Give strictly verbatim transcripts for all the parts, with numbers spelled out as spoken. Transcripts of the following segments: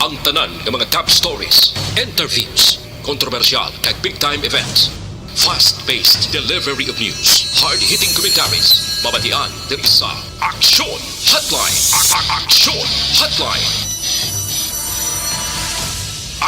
Ang tanan nga mga top stories, interviews, kontrobersyal kag big time events. Fast-paced delivery of news, hard-hitting commentaries, mabatian diri sa Aksyon Hotline. A- a- Aksyon Hotline.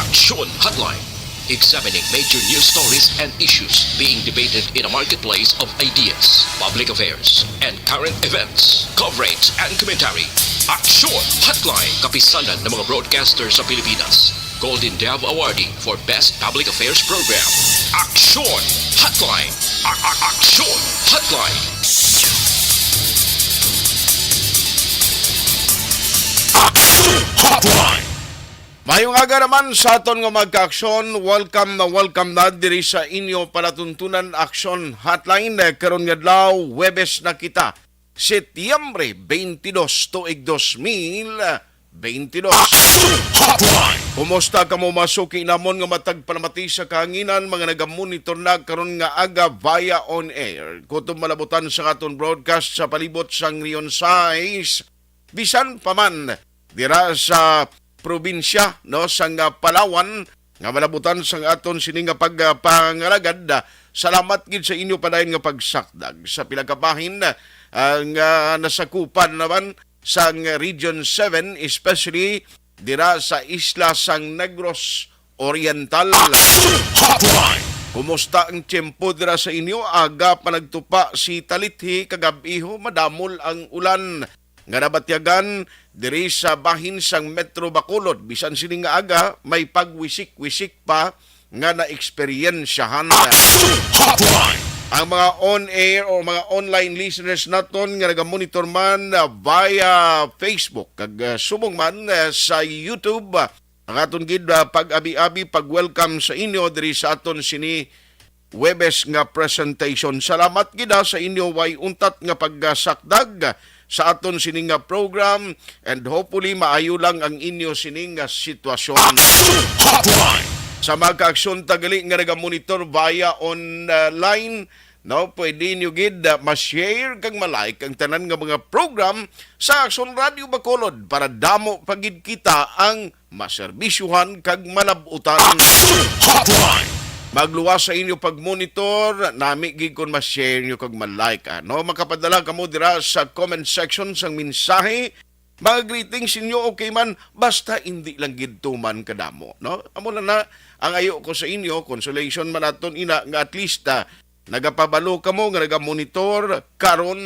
Aksyon Hotline. Examining major news stories and issues being debated in a marketplace of ideas, public affairs, and current events. Coverage and commentary. Aksyon Hotline. Kapisanan ng mga broadcaster sa Pilipinas. Golden Dove Awardee for Best Public Affairs Program. Aksyon Hotline. A- a- Aksyon Hotline. Aksyon Hotline. Mayong aga naman sa aton nga mga kaaksyon. Welcome na welcome na diri sa inyo palatuntunan Aksyon Hotline. Eh, karon nga adlaw, Huwebes na kita, Setyembre twenty-two, tuig dos mil twenty-two. Aksyon Hotline. Kumusta kamo, mga suki namon nga matag palamati sa kahanginan, mga nagamonitor na karon nga aga via on air? Kutob malabutan sa aton broadcast sa palibot sang Region sais, bisan pa man dira sa probinsya, no, sang, ah, Palawan, nga malabutan sang aton sini nga pagpangalagad. Ah, salamat gid sa inyo padayon nga pagsakdag sa pila ka bahin, ah, nga nasakupan naman sang Region seven, especially dira sa isla sang Negros Oriental. Aksyon Hotline. Kumusta ang tiyempo dira sa inyo? Aga pa nagtupa si talithi, kagab-iho madamol ang ulan nga nabatyagan diri sa bahin sang Metro Bacolod. Bisan sini nga aga, may pagwisik-wisik pa nga naeksperyensyahan. Aksyon Hotline. Ang mga on-air o mga online listeners naton nga nagamonitor man, ah, via Facebook kag, ah, subong man, ah, sa YouTube, ah, ang aton gid, ah, pag-abi-abi, pag-welcome sa inyo diri sa aton sini Huwebes nga presentation. Salamat gid, ha, sa inyo way untat nga pagsakdag sa aton sini nga program, and hopefully maayo lang ang inyo sini nga sitwasyon. Aksyon Hotline. Sa mga kaaksyon tagali nga nagamonitor via online, no, pwede niyo gid, ah, ma-share kag ma-like ang tanan nga mga program sa Aksyon Radio Bacolod para damo pa gid kita ang maserbisyuhan kag malab-utan. Aksyon Hotline. Magluwas sa inyo pag-monitor, nami gid kon ma-share nyo kag ma-like, ano? Makapadala kamo dira sa comment section sang mensahe. Mga greetings ninyo, okay man, basta hindi lang gid tuman kadamo, no? Amo lang na ang ayo ko sa inyo, consolation man aton ina nga at least, ah, nagapabalo kamo nga nagamonitor karon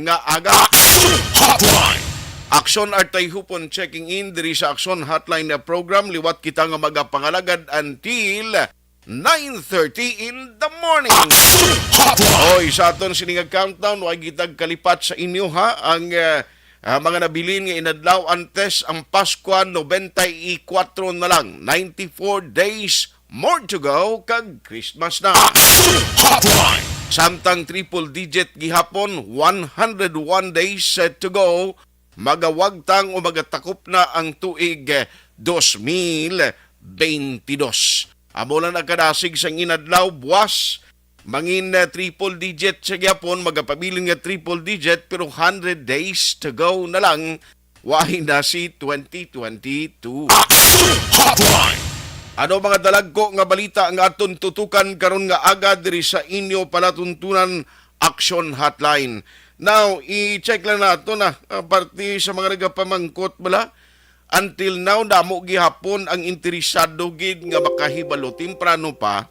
nga aga. Aksyon Hotline. Aksyon Artay Hupon checking in diri sa Aksyon Hotline na program. Liwat kita nga magapangalagad until nine thirty in the morning. Aksyon Hotline. Oy, sa aton sini nga countdown, way gitag kalipat sa inyo, ha. Ang, ah, ah, mga nabilin nga inadlaw antes ang Paskwa, nobenta y kuwatro na lang, ninety-four days more to go, kag Christmas na. Aksyon Hotline. Samtang triple digit gihapon, one hundred one days, eh, to go, magawagtang o magatakop na ang tuig, eh, dos mil beintidos. Amo lang ang kadasig sang inadlaw, buwas, mangin, eh, triple digit sa gyapon, magapabilin nga triple digit, pero hundred days to go na lang, way na si twenty twenty-two. Aksyon Hotline. Ano mga dalagko nga balita nga aton tutukan karon nga aga diri sa inyo palatuntunan Aksyon Hotline? Now, i-check lang nato na, ah, parte sa mga nagapamangkot bala. Until now, damo gihapon ang interesado gid nga makahibalo temprano pa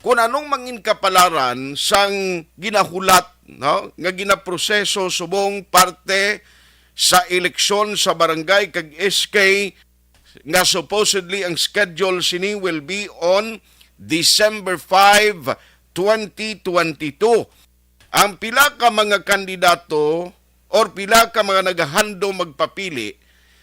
kung anong mangin kapalaran sang ginahulat, no, nga ginaproseso subong parte sa eleksyon sa barangay kag S K, nga supposedly ang schedule sini will be on December five, twenty twenty-two. Ang pila ka mga kandidato or pila ka mga nagahandom magpapili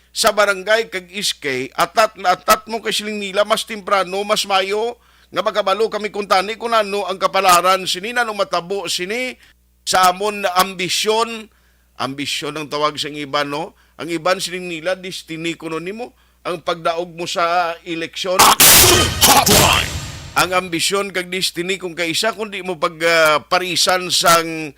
sa barangay kag S K, atat na atat mo kay siling nila, mas temprano, mas mayo nga makabalo kami kung tani kung ano ang kapalaran sini, nano matabo sini sa amon na ambisyon. Ambisyon ang tawag sa iban, no? Ang iban siling nila, destiny kuno nimo ang pagdaog mo sa eleksyon. Aksyon Hotline. Ang ambisyon kag destiny kung kaisa, kundi mo pag, ah, parisan sang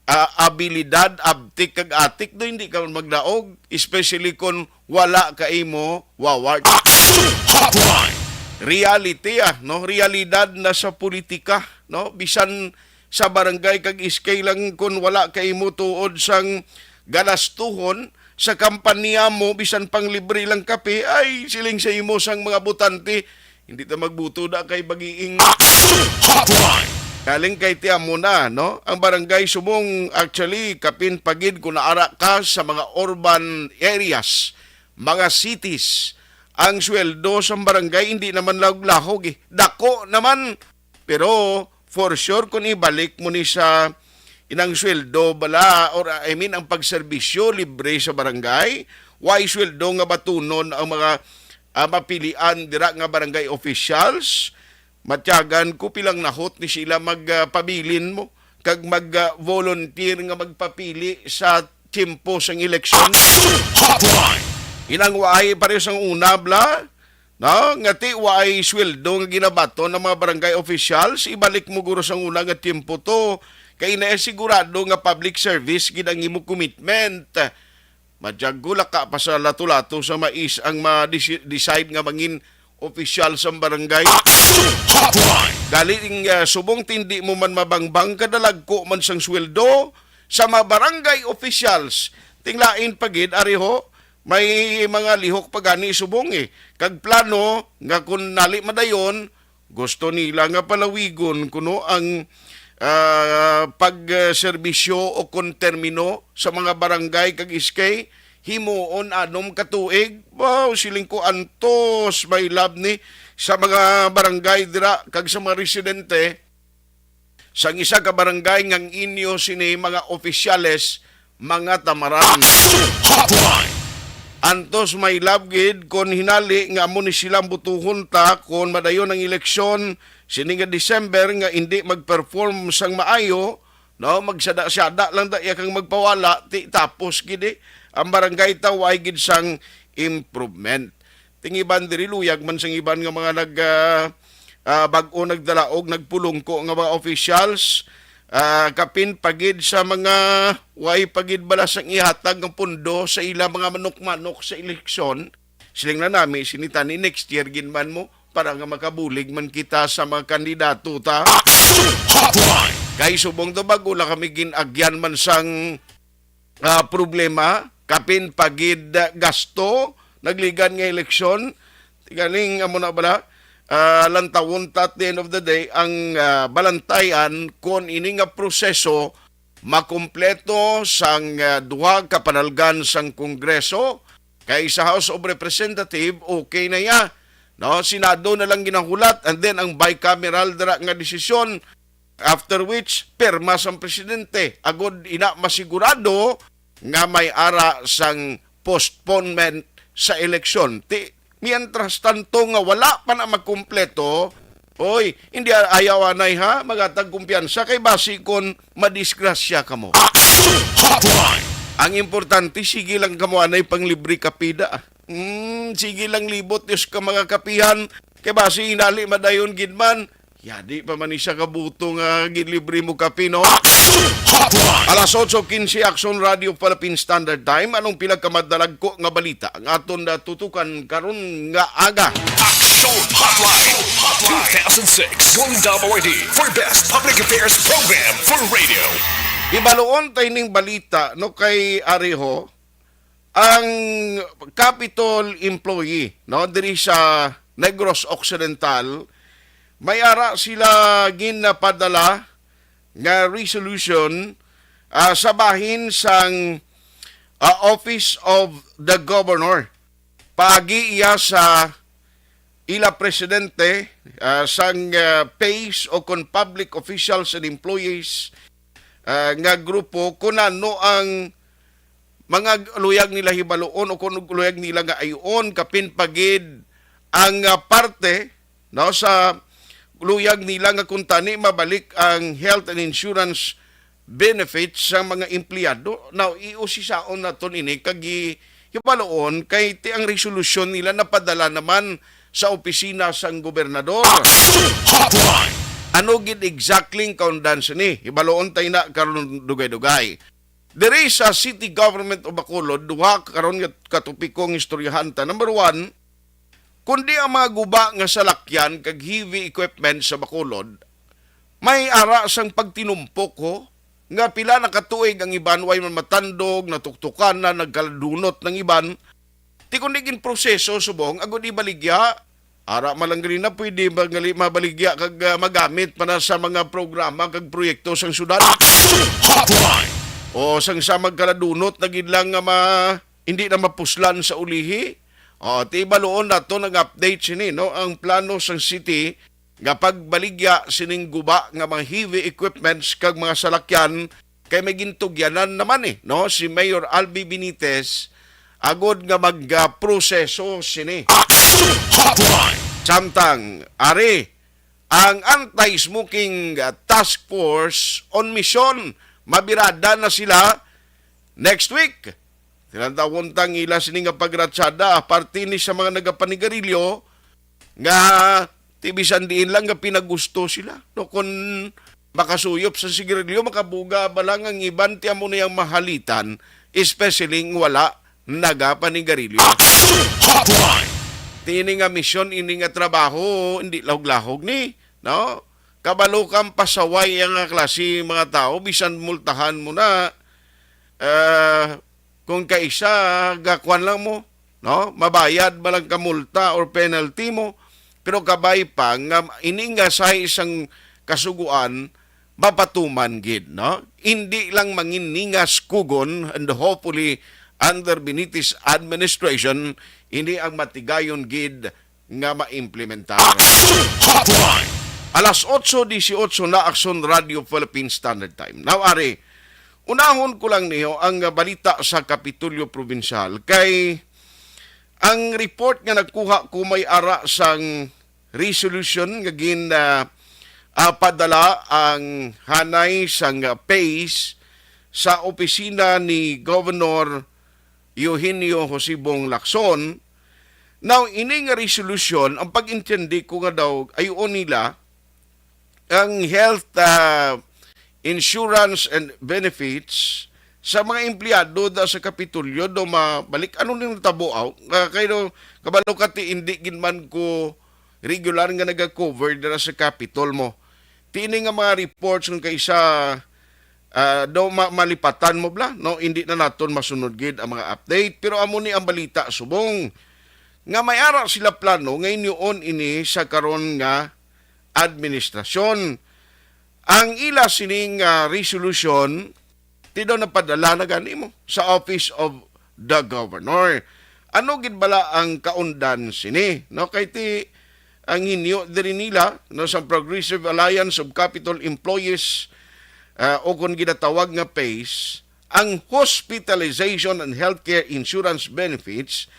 ah, abilidad, abtik kag atik do, hindi ka man magdaog, especially kon wala ka imo waward. Action Hotline! Reality, ah, no? Realidad na sa politika, no? Bisan sa barangay kag S K lang, kon wala ka imo tuod sang galastuhon sa kampanya mo, bisan pang libre lang kape, ay, siling sa imo sang mga botante, hindi ta magbuto da kay bagiing. Action Hotline! Galing kay tiamo na, no? Ang barangay subong, actually, kapin pagid kung naara ka sa mga urban areas, mga cities, ang sweldo sa barangay hindi naman lahog-lahog, eh. Dako naman, pero for sure, kung ibalik mo ni sa inang sweldo bala, or, I mean, ang pagserbisyo libre sa barangay, way sweldo nga batunon ang mga, ah, mapilian dira nga barangay officials, matyagan ko pilang nahot ni sila mag, ah, pabilin mo kag mag, ah, volunteer nga magpapili sa tiyempo sang eleksyon. Action Hotline! Inang waay pareho sang una, bla? No? Nga ti waay sweldo nga ginabaton ng mga barangay officials, ibalik mo guro sang una nga tiyempo to. Kay na sigurado nga public service gid ang imo commitment. Madyag gulaka pa sa lato-lato sa mais ang ma-desi-, decide nga mangin opisyal sa barangay. Action Hotline! Galing, ah, subong tindi mo man mabangbang, kadalagko man sang sweldo sa mga barangay officials. Tinglain pa gid, ari ho, may mga lihok pa gani subong, eh. Kag plano nga kun nali madayon, gusto nila nga palawigon kuno ang, ah, pagserbisyo o kon termino sa mga barangay kag S K, himuon anom ka tuig. Wow, siling ko, antos may lab ni sa mga barangay dira kag sa mga residente sang isa ka barangay nga ang inyo sini mga opisyales, mga tamaran. Action Hotline! Antos may lab gid kon hinali nga amo ni sila ang butuhon ta kon madayon ang eleksyon sini nga December nga indi mag-perform sang maayo, no, magsada-sada lang da iya kang magpawala, ti tapos gid, eh. Ang barangay ta way gid sang improvement. Ting iban diri, luyag man sang iban nga mga nag, ah, ah, bag-o nagdalaog, nagpulungko nga mga officials, ah, kapin pagid sa mga way pagid bala sang ihatag nga pundo sa ila mga manok-manok sa eleksyon. Siling na nami, sinitani next year gid man mo para nga makabulig man kita sa mga kandidato ta. Action Hotline! Kay subong to, bag-o lang kami gin-agyan man sang, ah, problema, kapin pagid, ah, gasto, nagligan nga eleksyon. Galing, amo na bala, ah, lantawon ta at the end of the day ang, ah, balantayan kon ini nga proseso makumpleto sang, ah, duha ka panalgan sang Kongreso. Kay sa House of Representative, okay na ya. No, Senado na lang ginahulat, and then ang bicameral dira nga desisyon, after which pirma sang presidente, agod ina masigurado nga may ara sang postponement sa eleksyon. Ti, mientras tanto nga wala pa na magkumpleto, oy, hindi a-, ayaw anay ha, magatag kumpiyansa kay basi kon madisgrasya kamo. Action Hotline! Ang importante, sige lang kamo anay panglibre kape da. Hmm, sige lang libot, Diyos ka, mga kapihan. Kay basi hinali madayon gid man. Yadi pa man ni siya kabuto nga ginlibre mo kape, no? Action Hotline! Alas otso quince, Action Radio Philippine Standard Time. Anong pila ka madalagko nga balita ang aton natutukan karon nga aga? Action Hotline! Two thousand six Golden Dome Awardee for Best Public Affairs Program for Radio. Ibaluon tayo ning balita, no, kay Ariho, ang Capitol employee, no, diri sa Negros Occidental, may ara sila ginapadala nga resolution, ah, sa bahin sang, ah, Office of the Governor. Paagi iya sa ila presidente, ah, sang, ah, PACE o kon Public Officials and Employees, ah, nga grupo, kun ano ang mga luyag nila hibaluon o kung luyag nila nga ayon, kapin pagid ang, ah, parte, no, sa luyag nila nga kuntani mabalik ang health and insurance benefits sa mga empleyado. Now, iusisaon naton ini kag i-, hibaluon kay ti ang resolusyon nila napadala naman sa opisina sang gobernador. Action Hotline! Ano gid exactly ang kaundan sini? Hibaluon tayo na karon dugay-dugay. Diri sa City Government of Bacolod, duha karon nga katopiko ang istoryahan ta. Number one, kundi ang mga guba nga salakyan kag heavy equipment sa Bacolod, may ara sang pagtinumpok ko nga pila na katuig ang iban way man matandog, natuktukan na, nagkaladunot ng iban. Ti kundi gin proseso subong agud ibaligya. Ara man lang gali na pwede magali mabaligya kag, ah, magamit pa na sa mga programa kag proyekto sang syudad. Action Hotline! O sang sa magkaladunot na gid lang nga ma-, hindi na mapuslan sa ulihi. O, ti baluon nato nag-update sini, no? Ang plano sang city nga pagbaligya sining guba nga mga heavy equipments kag mga salakyan kay may gintugyanan naman, eh, no, si Mayor Albi Benitez agod nga magproseso sini. Action Hotline! Samtang ari ang Anti-Smoking, ah, Task Force on mission, mabirada na sila next week. Tinatawon tang ila sini nga pagratsada, aparte ni sa mga nagapanigarilyo nga ti bisan diin lang nga pinagusto sila. No, kung makasuyop sa sigarilyo, makabuga ba lang ang iban ti amo na yang mahalitan, especially ang wala nagapanigarilyo. Action Hotline! Ti ini nga misyon, ini nga trabaho, hindi lahog-lahog ni, no? Kabalo kang pasaway ang nga klase mga tao, bisan multahan mo na, ah, kung kaisa, gakuan lang mo, no? Mabayad ba lang ka multa or penalty mo? Pero kabay pa nga ini nga sa isang kasuguan, mapatuman gid, no? Hindi lang mangin ningas kugon, and hopefully under Benitez administration, ini ang matigayon gid nga maimplementar. Action Hotline! Alas otso dieciocho na, Action Radio Philippine Standard Time. Now, ari, unahon ko lang niyo ang balita sa Kapitolyo Provincial kay ang report nga nagkuha ko may ara sang resolution nga gin, ah, ah, padala ang hanay sang, ah, PACE sa opisina ni Governor Eugenio Jose Bong Lacson. Now, ini nga resolusyon, ang pag-intindi ko nga daw, ayuon nila ang health, ah, insurance and benefits sa mga empleyado da sa Kapitolyo do mabalik. Ano ning natabo, aw? Ah, kay do, kabalo ka ti, hindi gid man ko regular nga naga-cover dira sa Capitol mo. Ti ini nga mga reports kung kaisa, ah, do ma-, malipatan mo bala, no? Hindi na naton masunod gid ang mga update, pero amo ni ang balita subong nga may ara sila plano nga inyoon ini sa karon nga administrasyon. Ang ila sining, ah, resolution, ti daw napadala na gani mo sa Office of the Governor. Ano gid bala ang kaundan sini? No, kay ti ang hinyo diri nila, no, sa Progressive Alliance of Capitol Employees, ah, o kon ginatawag nga PACE, ang hospitalization and healthcare insurance benefits,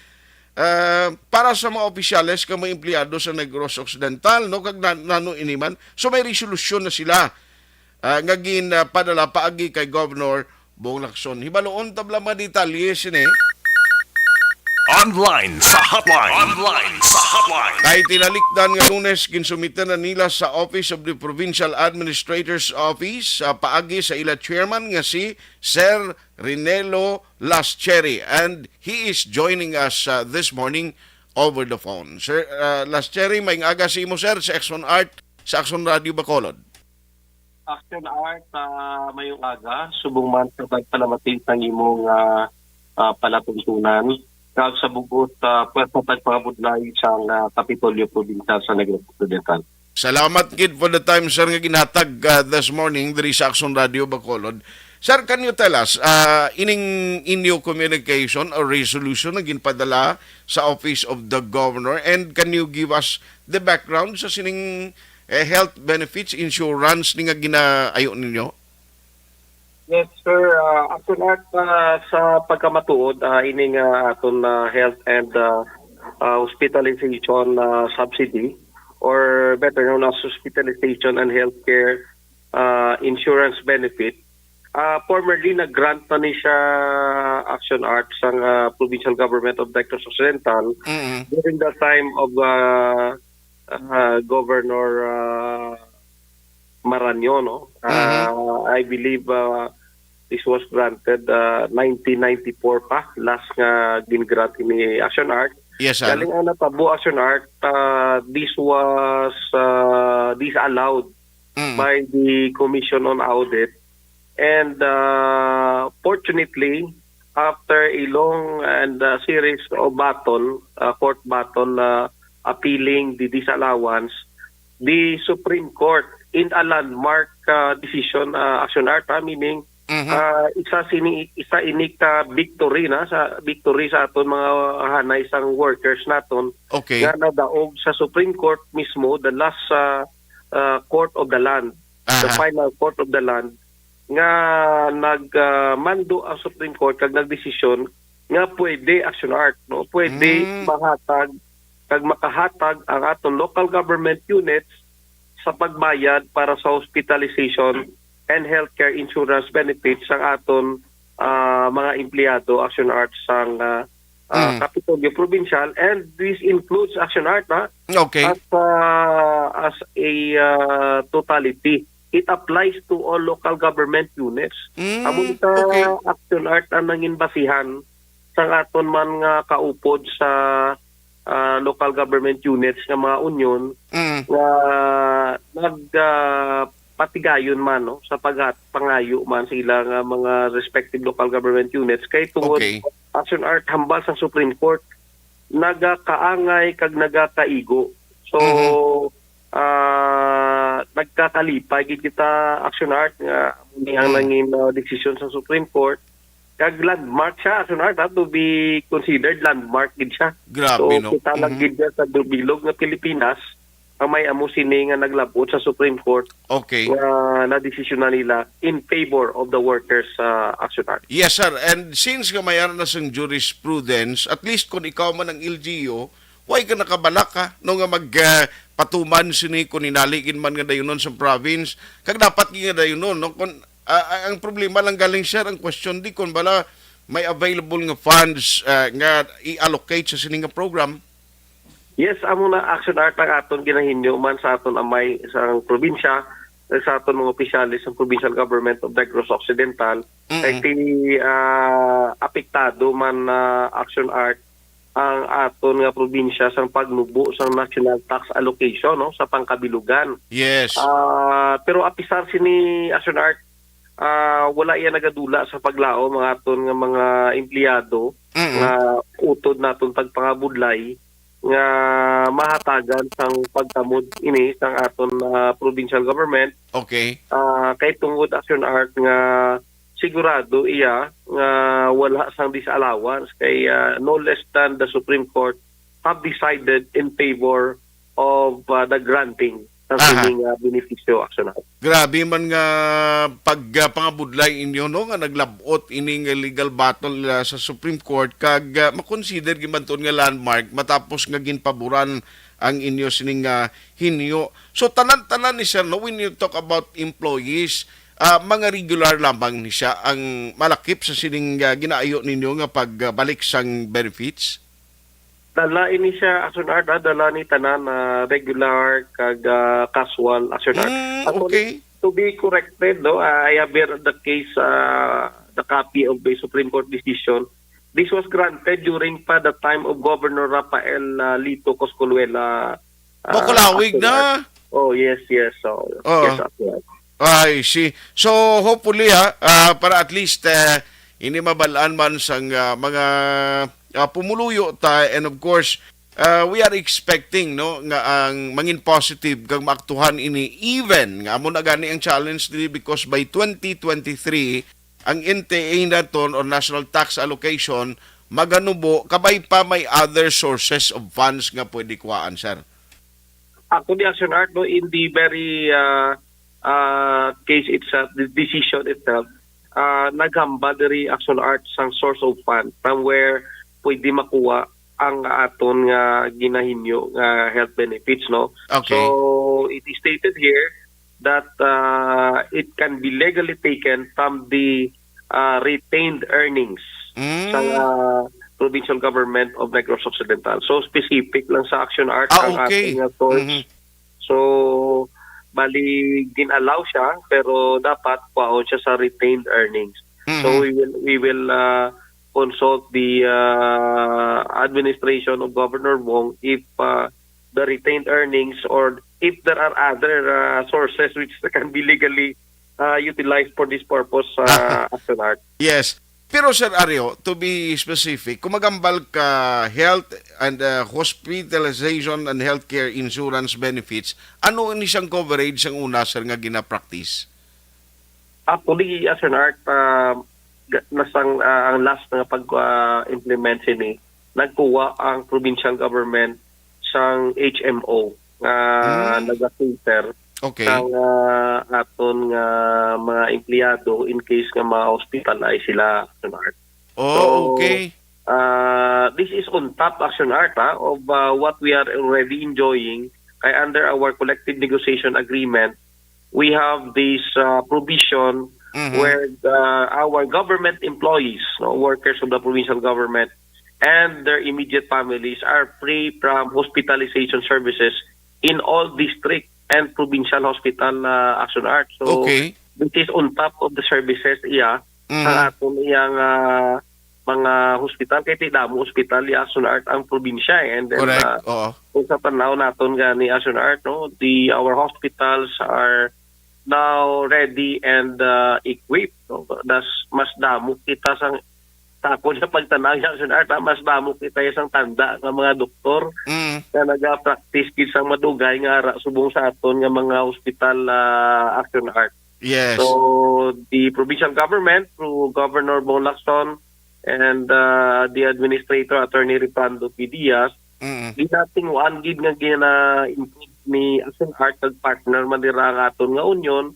ah, para sa mga opisyales kag mga empleyado sa Negros Occidental, no, kag na-, nano ini man. So, may resolusyon na sila, ah, nga gin, ah, padala paagi kay Governor Bong Lacson. Hibaluon ta bala mga detalye sini. Online sa hotline. Online sa hotline. Kay tinalikdan nga Lunes, ginsumite na nila sa Office of the Provincial Administrator's Office, ah, paagi sa ila chairman nga si Sir Rinelo Lascheri, and he is joining us, uh, this morning over the phone. Sir, uh, Lascheri, maayong aga sa imo, sir, sa Action Art, sa Action Radio Bacolod. Action Art, uh, maayong aga. Subong man sa pagpalamati sa imong, uh, uh, palatuntunan, kag sa bug-os, uh, pwesta pagpangabudlay sa, uh, Kapitolyo Provincial sa Negros Occidental. Salamat gid for the time, sir, nga ginhatag, uh, this morning diri sa Action Radio Bacolod. Sir, can you tell us, uh, ining inyo communication or resolution na ginpadala sa Office of the Governor, and can you give us the background sa sining, eh, health benefits insurance ni nga ginaayo ninyo? Yes, sir. Ah, Action Art, ah, sa pagkamatuod, ah, ini nga aton, ah, health and, ah, ah, hospitalization, ah, subsidy, or better known as hospitalization and healthcare, ah, insurance benefit, ah, formerly nag-grant na ni siya, Action Art, sang, ah, Provincial Government of Negros Occidental Mm-mm. during the time of, ah, ah, Governor, ah, Maranyo, no? Mhm. Ah, I believe, ah, this was granted, ah, nineteen ninety-four pa, last nga gin-grant ni Action Art. Yes, sir. Galing ang natabo, Action Art, ah, this was, ah, disallowed Mm. by the Commission on Audit. And, ah, fortunately, after a long and, ah, series of battle, ah, court battle, ah, appealing the disallowance, the Supreme Court, in a landmark, ah, decision, ah, Action Art, ah, meaning, Mhm. ah, isa sini, isa ini ka victory na sa, victory sa aton mga hanay sang workers naton Okay. nga nadaog sa Supreme Court mismo, the last, ah, ah, court of the land, the Aha. final court of the land, nga nag, ah, mando ang Supreme Court kag nagdesisyon nga pwede, Action Art, no? Pwede Mm. mahatag kag makahatag ang aton local government units sa pagbayad para sa hospitalization and healthcare insurance benefits sang aton, ah, mga empleyado, Action Art, sang, ah, ah, Mm. Kapitolyo Provincial, and this includes, Action Art, ha, Okay. as, ah, as a, ah, totality. It applies to all local government units. Mm, Amo sa okay. Action Art ang nangin basihan sang aton man nga kaupod sa, ah, local government units nga mga union Mm. nga nag, ah, patigayon man, no, sa paghat-, pangayo man sa ila nga mga respective local government units kay tungod Okay. Action Art hambal sa Supreme Court, nagakaangay kag nagakaigo. So, Mhm. ah, nagkakalipay gid kita, Action Art, nga amo ni ang Mm. nangin, ah, desisyon sa Supreme Court. Kag landmark siya, Action Art, ha, to be considered landmark gid siya. Grabe, So, no? kita lang Mhm. gid siya sa bilog nga Pilipinas, ang may amo sini nga naglabot sa Supreme Court Okay. nga nadesisyonan nila in favor of the workers sa Action Art. Yes, sir. And since nga may ara na sang jurisprudence, at least kung ikaw man ang L G U, why ka nakabalaka, no, nga mag, ah, patuman sini kung inali gid man nga dayunon sa province? Kag dapat gid nga dayunon, no? Kung, ah, ang problema lang galing, sir, ang question di kung bala may available nga funds, ah, nga i-allocate sa sini nga program. Yes, amo na, Action Art, ang aton ginahinyo man sa aton amay sa probinsya, sa aton mga opisyales sa Provincial Government of Negros Occidental, Mm-mm. kay ti, ah, apektado man na, Action Art, ang aton nga probinsya sang pagnubo sang national tax allocation, no, sa pangkabilugan. Yes. Ah, pero apisar sini, Action Art, ah, wala iya nagadula sa paglaom ang aton nga mga empleyado Mm-mm. nga utod naton tagpangabudlay nga mahatagan sang pagtamod ini sang aton, ah, provincial government. Okay. Ah, kay tungod, Action Art, nga sigurado iya nga wala sang disallowance kay, ah, no less than the Supreme Court have decided in favor of, ah, the granting sa Aha. sining, ah, benepisyo, Action Art. Grabe man nga pag, ah, pangabudlay inyo, no, nga naglabot ini nga legal battle, ah, sa Supreme Court kag, ah, makonsider gid man to nga landmark matapos nga ginpaboran ang inyo sining, ah, hinyo. So, tanan-tanan ni sir, no, when you talk about employees, ah, mga regular lamang ni siya ang malakip sa sining, ah, ginaayo ninyo nga pagbalik sang benefits? Dala ini siya, Action Art, ah, dala ni tanan, ah, regular kag, ah, casual, Action Art. Mm, Actually, okay. to be corrected, no, ah, I have here the case, ah, the copy of the Supreme Court decision. This was granted during pa the time of Governor Rafael, ah, Lito Cosculuela, ah, Bacolawig Action na. Art. Oh, yes, yes. So, Oh. yes, Action Art. I see. So, hopefully, ha, ah, para at least, eh, ini mabalaan man sang, ah, mga, ah, pumuluyo ta, and of course, ah, we are expecting, no, nga ang mangin positive kag maaktuhan ini, even nga amo na gani ang challenge diri, because by twenty twenty-three, ang N T A naton or national tax allocation maganubo, kabay pa may other sources of funds nga pwede kuhaan, sir. Ako di, Action Art, no, in the very, ah, ah, case itself, the decision itself, ah, naghambal diri, Action Art, sang source of fund from where pwede makuha ang aton nga ginahinyo nga health benefits, no? Okay. So, it is stated here that, ah, it can be legally taken from the, ah, retained earnings Mm. sa, ah, provincial government of Negros Occidental. So, specific lang sa Action Art Ah, ang okay. aton nga source. Mhm. So, Bali, gin-allow siya, pero dapat kwaon siya sa retained earnings. So, Mhm. we will, we will, uh, consult the, uh, administration of Governor Bong if, uh, the retained earnings or if there are other, uh, sources which can be legally, uh, utilized for this purpose, uh, Action Art. Yes. Pero, Sir Ario, to be specific, kung magambal ka health and, uh, hospitalization and healthcare insurance benefits, ano ni siyang coverage sang una, sir, nga gina-practice? Actually, Action Art, uh, ga-, nasang, uh, ang last nga pag, uh, implement sini, nagkuha ang provincial government sang H M O nga Hmm. naga-cater Okay. sang, ah, aton nga mga empleyado in case nga ma-hospitalize sila, Action Art. Oh, So, okay. ah, this is on top, Action Art, ha, of, ah, what we are already enjoying. Kay under our collective negotiation agreement, we have this, ah, provision Mhm. where the, our government employees, no, workers of the provincial government, and their immediate families are free from hospitalization services in all district and provincial hospital, uh, Action Art. So, Okay. this is on top of the services, iya, Mhm. sa aton iyang, uh, mga hospital. Kay ti damo hospital, iya, Action Art, ang probinsya, eh. And then, Correct. uh, Oo. kung sa panahon naton gani, Action Art, no, the, our hospitals are now ready and, uh, equipped, no? Das, mas damo kita sang, sa ako na pagtanaw, Action Art, ah, mas damo kita sang tanda nga mga doktor Mm. nga nagapractice gid sang madugay nga ara subong sa aton nga mga hospital, ah, Action Art. Yes. So, the provincial government through Governor Bong Lacson and, uh, the administrator, Attorney Reprando P. Diaz, Mm. ginatinguan gid nga gina-improve ni Action Art kag partner man dira ang aton nga union.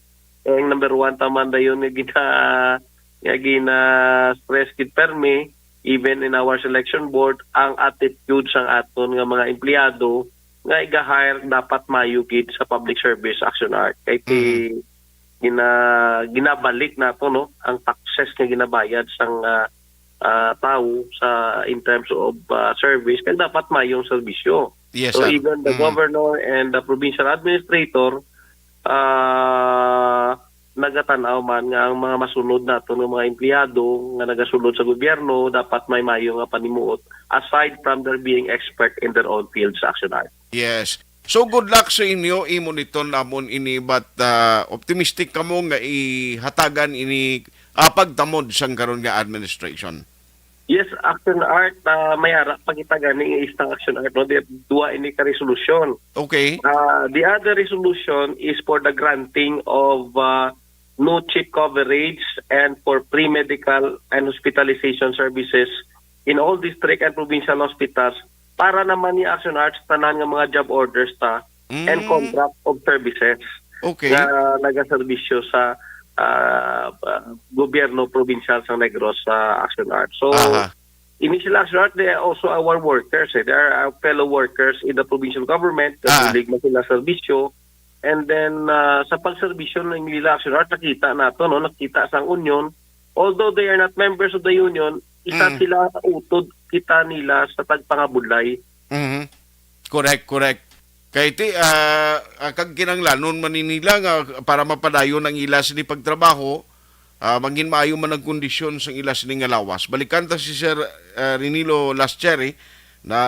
Ang number one ta man dayon nga gina-, nga gina-stress gid permi, even in our selection board, ang attitude sang aton nga mga empleyado nga iga-hire dapat mayo gid sa public service, Action Art. Kay ti Mm. gina-, ginabalik nato, no, ang taxes nga ginabayad sang, ah, ah, tawo sa, in terms of, ah, service, kag dapat mayo ang serbisyo. Yes, So, sir. even the Mm. governor and the provincial administrator, ah, nagatan-aw man nga ang mga masunod nato nga mga empleyado nga nagasunod sa gobyerno dapat may mayo nga panimuot aside from their being expert in their own fields, Action Art. Yes. So, good luck sa inyo. Imo niton namon ini, but, ah, optimistic kamo nga ihatagan ini, ah, pagtamod sang karon nga administration. Yes, Action Art, ah, may ara pa kita gani nga isa Action Art, no? Di, duwa ini ka resolution. Okay. Ah, the other resolution is for the granting of, ah, no check coverage and for free medical and hospitalization services in all district and provincial hospitals para naman ni Action Arts tanan nga mga job orders ta and Mm. contract of services Okay. nga nagaserbisyo sa, ah, ah, gobyerno probinsyal sa Negros sa Action Arts. So, Aha. ini sila Action Arts, they are also our workers, eh. They are our fellow workers in the provincial government. Ah. Kabulig man sila serbisyo. And then, ah, sa pagserbisyo ng nila Action Arts, nakita nato, no? Nakita sa union. Although they are not members of the union, isa Mm. sila utod kita nila sa tagpangabudlay. Mhm. Correct, correct. Kay ti, ah, ah, kag kinahanglanon man ni nila nga para mapadayon ang ila sini pagtrabaho, ah, mangin maayo man ang kondisyon sang ila sini nga lawas. Balikan ta si Sir, ah, Renilo Lascheri na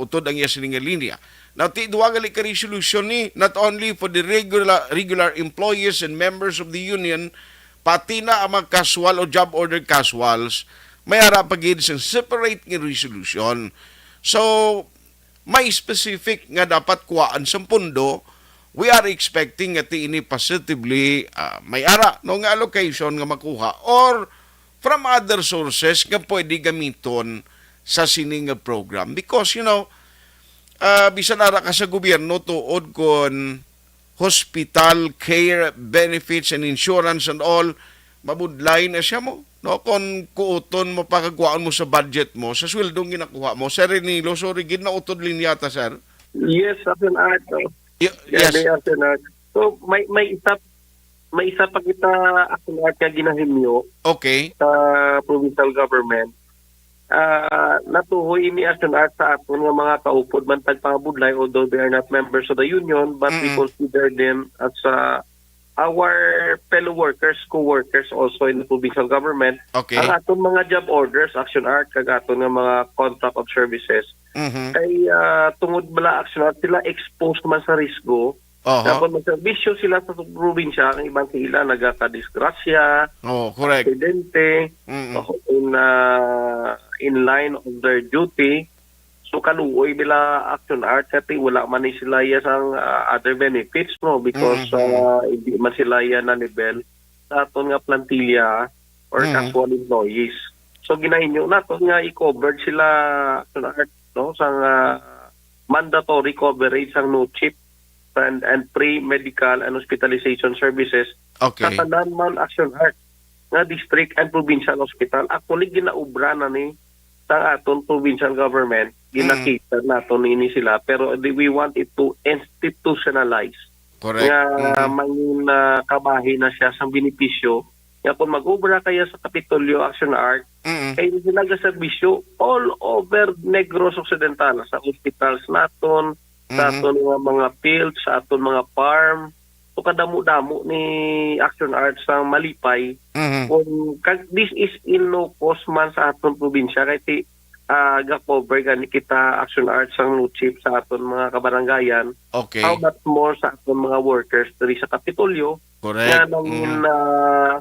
utod ang iya sini nga linya. Now, ti duwa gali ka resolution ni, not only for the regular, regular employees and members of the union, pati na ang mga casual o job order casuals, may ara pa gid sing separate nga resolution. So, may specific nga dapat kuhaan sang pondo, we are expecting nga ti ini positively, ah, may ara, no, nga allocation nga makuha or from other sources nga pwede gamiton sa sini nga program. Because, you know, ah, bisan ara ka sa gobyerno tuod kon hospital care benefits and insurance and all, mabudlay na siya mo. No, kung kuuton mo pa kag kuhaon mo sa budget mo, sa sweldo nga ginakuha mo, sa Renilo, sorry, gid na utod linya ta, sir. Yes, Action Art, no? Y-, Yan yes. Ay, Action Art. So, may, may isa, may isa pa kita Action Art nga ginahimyo Okay. sa provincial government. Ah, natuhoy ini Action Art sa aton nga mga kaupod man tagpangabudlay, although they are not members of the union, but we Mm-mm. consider them as, ah, our fellow workers, co-workers also in the provincial government. Okay. Ang aton mga job orders, Action Art, kag aton nga mga contract of services, Mhm. kay, ah, tungod bala Action Art, sila exposed man sa risgo, Oho. Tapos magserbisyo sila sa probinsya, ang iban sa ila nagakadisgrasya, Oh, correct. Aksidente, Mm-mm. oh, in, ah, in line of their duty. So, kaluoy nila Action Art, kati wala man ni sila iya sang, ah, other benefits, no? Because, Mm-mm. ah, hindi man sila iya na level sa aton nga plantilla or Mm. casual employees. So, ginahinyo naton nga i-covered sila Action Art, no? Sang, ah, mandatory coverage sang NOCHIP and, and free medical and hospitalization services Okay. sa tanan man Action Art nga district and provincial hospital. Actually, ginaobra na ni sang aton provincial government, Mm. gina-cater naton ini sila, pero di, we want it to institutionalize Correct. nga Mm-hmm. mangin, ah, kabahin na siya sang benepisyo nga kung mag-obra kaya sa Kapitolyo Action Art, Mm-hmm. kay sila gaserbisyo all over Negros Occidental, sa hospitals naton, sa Mm-hmm. aton nga mga field, sa aton mga farm. So, kadamo-damo ni Action Art sang malipay. Mm-hmm. Kung kag this is in no cost man sa aton probinsya, kay ti, ah, ga-cover gani kita Action Art sang NOCHIP sa aton mga kabarangayan. Okay. How much more sa aton mga workers diri sa Kapitolyo Correct. nga nangin, Mm. ah,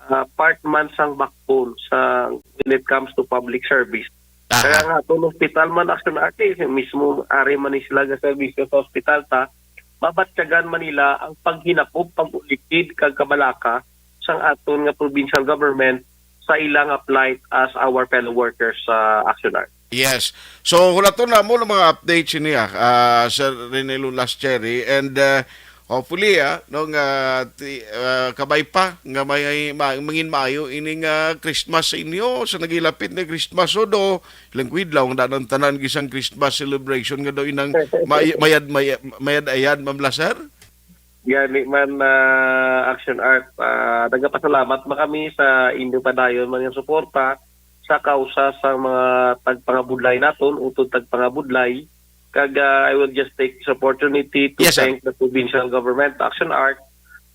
ah, part man sang backbone sa when it comes to public service. Aha. Kaya nga, kung hospital man Action Art, eh, mismo ari man ni sila ga serbisyo sa hospital ta, mabatyagan man nila ang paghinakop, pag-ulikid, kag kabalaka sang aton nga provincial government sa ilang plight as our fellow workers sa Action Art. Yes. So, hulaton na mo ng mga updates niya, ah, Sir Renelo Lascheri. And, ah, hopefully, ah, no, nga ti-, ah, kabay pa, nga may, ma-, mangin maayo ining, ah, Christmas sa inyo, sa nagilapit na Christmas, so do, ilang kuyog lang, ang danang tanan gisang Christmas celebration nga daw inang may-, mayad, may-, mayad-ayad, Ma'am Laser? Gani man, ah, Action Art, ah, nagapasalamat man kami sa inyo padayon man yung suporta sa kausa sa mga tagpangabudlay naton, utod tagpangabudlay. Kag, ah, I will just take this opportunity to Yes, sir. thank the provincial government, Action Art,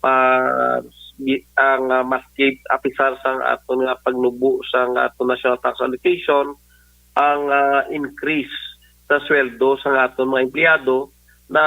ah, gi-, ang, ah, maski apisar sang aton nga pagnubo sang aton national tax allocation, ang, ah, increase sa sweldo sang aton mga empleyado na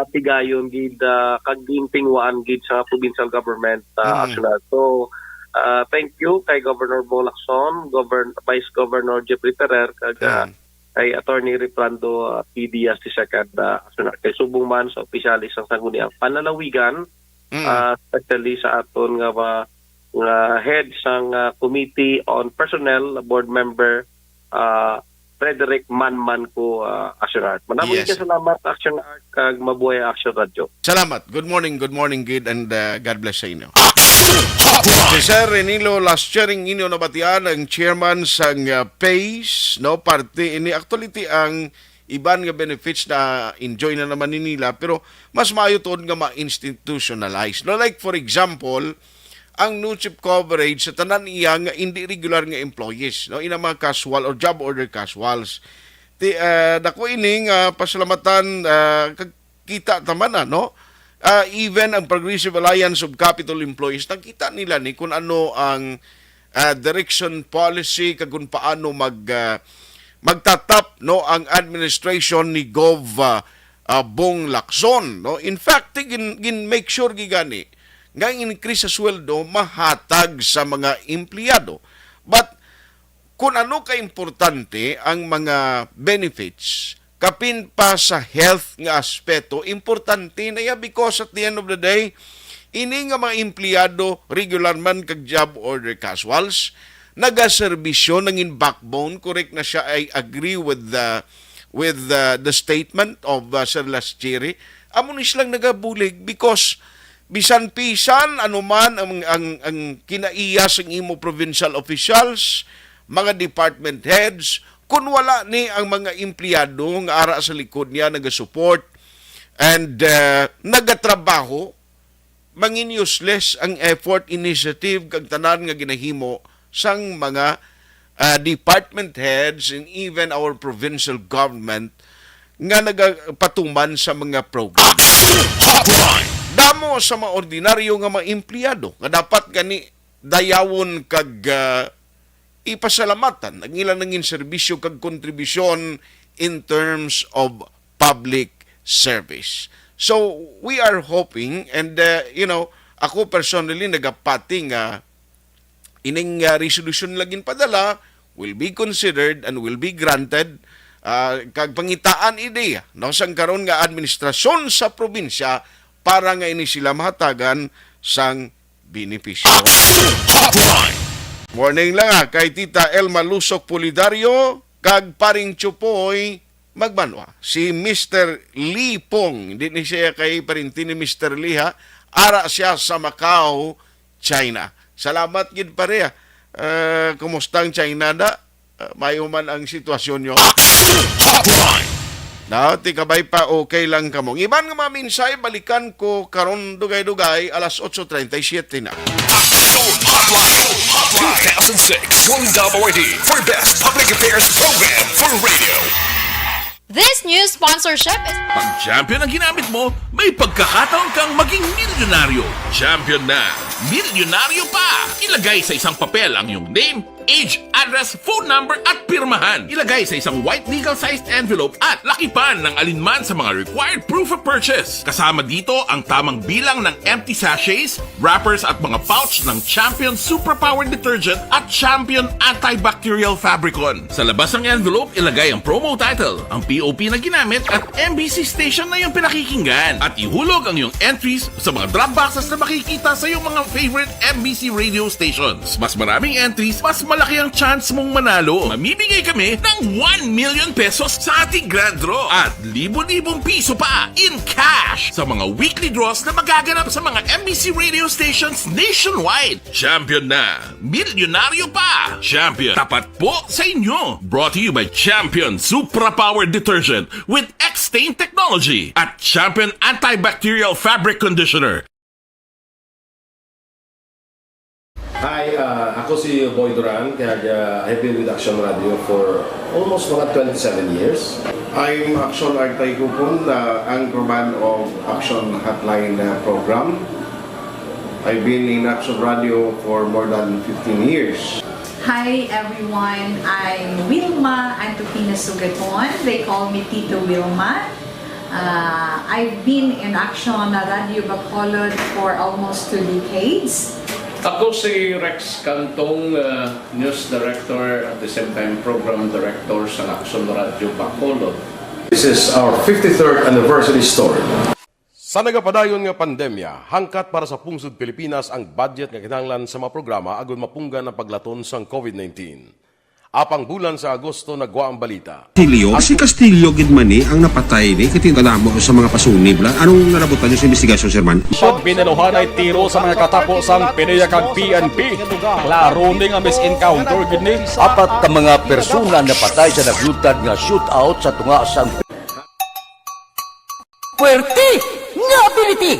tigayon gid, ah, kag gintinguhaan gid sa provincial government, ah, Mm. Action Art. So, ah, thank you kay Governor Bong Lacson, Govern-, Vice Governor Jeffrey Ferrer, kag, ah, Mm. kay Attorney Reprando, ah, P Diaz the second, ah, Action Art. Kay subong man sa opisyales sang Sangguniang Panlalawigan, Mm. ah, especially sa aton nga, nga head sang, ah, Committee on Personnel, Board Member, ah, Frederick Manman ko, ah, Action Art. Madamo Yes. ka salamat, Action Art, kag mabuhay Action Radio. Salamat. Good morning, good morning, gid, and, uh, God bless sa inyo. Si Sir Renilo Laschering inyo nabatian, ang chairman sang, uh, PACE, no? Parte ini, actually, ti ang iban nga benefits na enjoy na naman ni nila, pero mas maayo tuod nga ma-institutionalize, no? Like, for example, ang NOCHIP coverage sa tanan iya nga hindi regular nga employees, no? Ina mga casual or job order casuals. Ti, ah, dako ini nga pasalamatan, ah, kag kita ta man, ah, no? Ah, even ang Progressive Alliance of Capitol Employees, nakita nila ni kung ano ang, ah, direction policy kag kung paano mag, ah, magtatap, no, ang administration ni Gov, ah, ah, Bong Lacson, no? In fact, gin, gin make sure gid gani nga ang increase sa sweldo mahatag sa mga empleyado. But kung ano ka importante ang mga benefits, kapin pa sa health nga aspeto, importante na iya because at the end of the day, ini nga mga empleyado, regular man kag job order casuals, nagaserbisyo, nangin backbone, correct na siya, I agree with the, with the, the statement of, uh, Sir Laschiri. Amo ni silang nagabulig because bisan pisan ano man ang, ang, ang kinaiya sang imo provincial officials, mga department heads, kung wala ni ang mga empleyado nga ara sa likod niya nagasupport and, uh, nagatrabaho, mangin useless ang effort, initiative, kag tanan nga ginahimo sang mga, uh, department heads and even our provincial government nga nagapatuman sa mga program. Action Hotline! Damo sa mga ordinaryo nga mga empleyado nga dapat gani dayawon kag, ah, ipasalamatan ang ilang nangin serbisyo kag kontribusyon in terms of public service. So, we are hoping and, uh, you know, ako personally nagapati nga ining, uh, resolution nga ginpadala will be considered and will be granted, uh, kag pangitaan ideya, no, sang karon nga administrasyon sa probinsya para nga ini sila mahatagan sang benepisyo. Action Hotline! Morning lang, ah, kay Tita Elma Lusok Pulidario kag Paring Chupoy Magbanwa. Si Mister Lee Pong, hindi ni siya kay parinti ni Mister Lee, ha. Ara siya sa Macau, China. Salamat gid, pare, ah. Eh, kumusta ang China, da? Ah, mayo man ang sitwasyon nyo? Action Hotline! Na, ti kabay pa, okay lang kamo. Ang iban nga mga mensahe, balikan ko karon dugay-dugay, alas otso treinta y siete na. Action Hotline! Two thousand six One W I D for Best Public Affairs Program for Radio. This news sponsorship is Pag champion ang ginamit mo, may pagkakataon kang maging milyonaryo. Champion na, milyonaryo pa! Ilagay sa isang papel ang iyong name, age, address, phone number, at pirmahan. Ilagay sa isang white legal-sized envelope at lakipan ng alinman sa mga required proof of purchase. Kasama dito ang tamang bilang ng empty sachets, wrappers, at mga pouch ng Champion Superpower Detergent at Champion Antibacterial Fabricon. Sa labas ng envelope, ilagay ang promo title, ang P O P na ginamit, at M B C station na iyong pinakikinggan. At ihulog ang iyong entries sa mga drop boxes na makikita sa iyong mga favorite M B C radio stations. Mas maraming entries, mas malaki ang chance mong manalo. Mamimigay kami ng one million pesos sa ating grand draw at libo-libong piso pa in cash sa mga weekly draws na magaganap sa mga M B C radio stations nationwide. Champion na! Milyonaryo pa! Champion, tapat po sa inyo! Brought to you by Champion Supra Power Detergent with X-Stain Technology at Champion Antibacterial Fabric Conditioner. Hi, uh, ako si Boy Duran, kag, uh, I've been with Action Radio for almost mga twenty-seven years. I'm Action Artay Kupon, uh, anchorman of Action Hotline, uh, program. I've been in Action Radio for more than fifteen years. Hi everyone, I'm Wilma Antupina Sugaton. They call me Tito Wilma. Uh, I've been in Action Radio Bacolod for almost two decades. Ako si Rex Cantong, uh, news director, at the same time program director sa Action Radio Bacolod. This is our fifty-third anniversary story. Sa nagapadayon nga pandemya, hangkat para sa pungsod Pilipinas ang budget nga kinahanglan sa mga programa agud mapunggan ang paglaton sang COVID nineteen. Apang bulan sa Agosto nagwa ang balita. Castillo, si Castillo gid man ni ang napatay ni, kay tingala mo sa mga pasunib la. Anong nalabutan niyo sa investigasyon, Sir Man? Siya binaluhanay tiro sa mga katapo sang PDEA kag P N P. Klaro ni nga mis-encounter gid ni. Apat ka mga persona napatay sa naglutad nga shootout sa tunga sang Puwerte nga ability!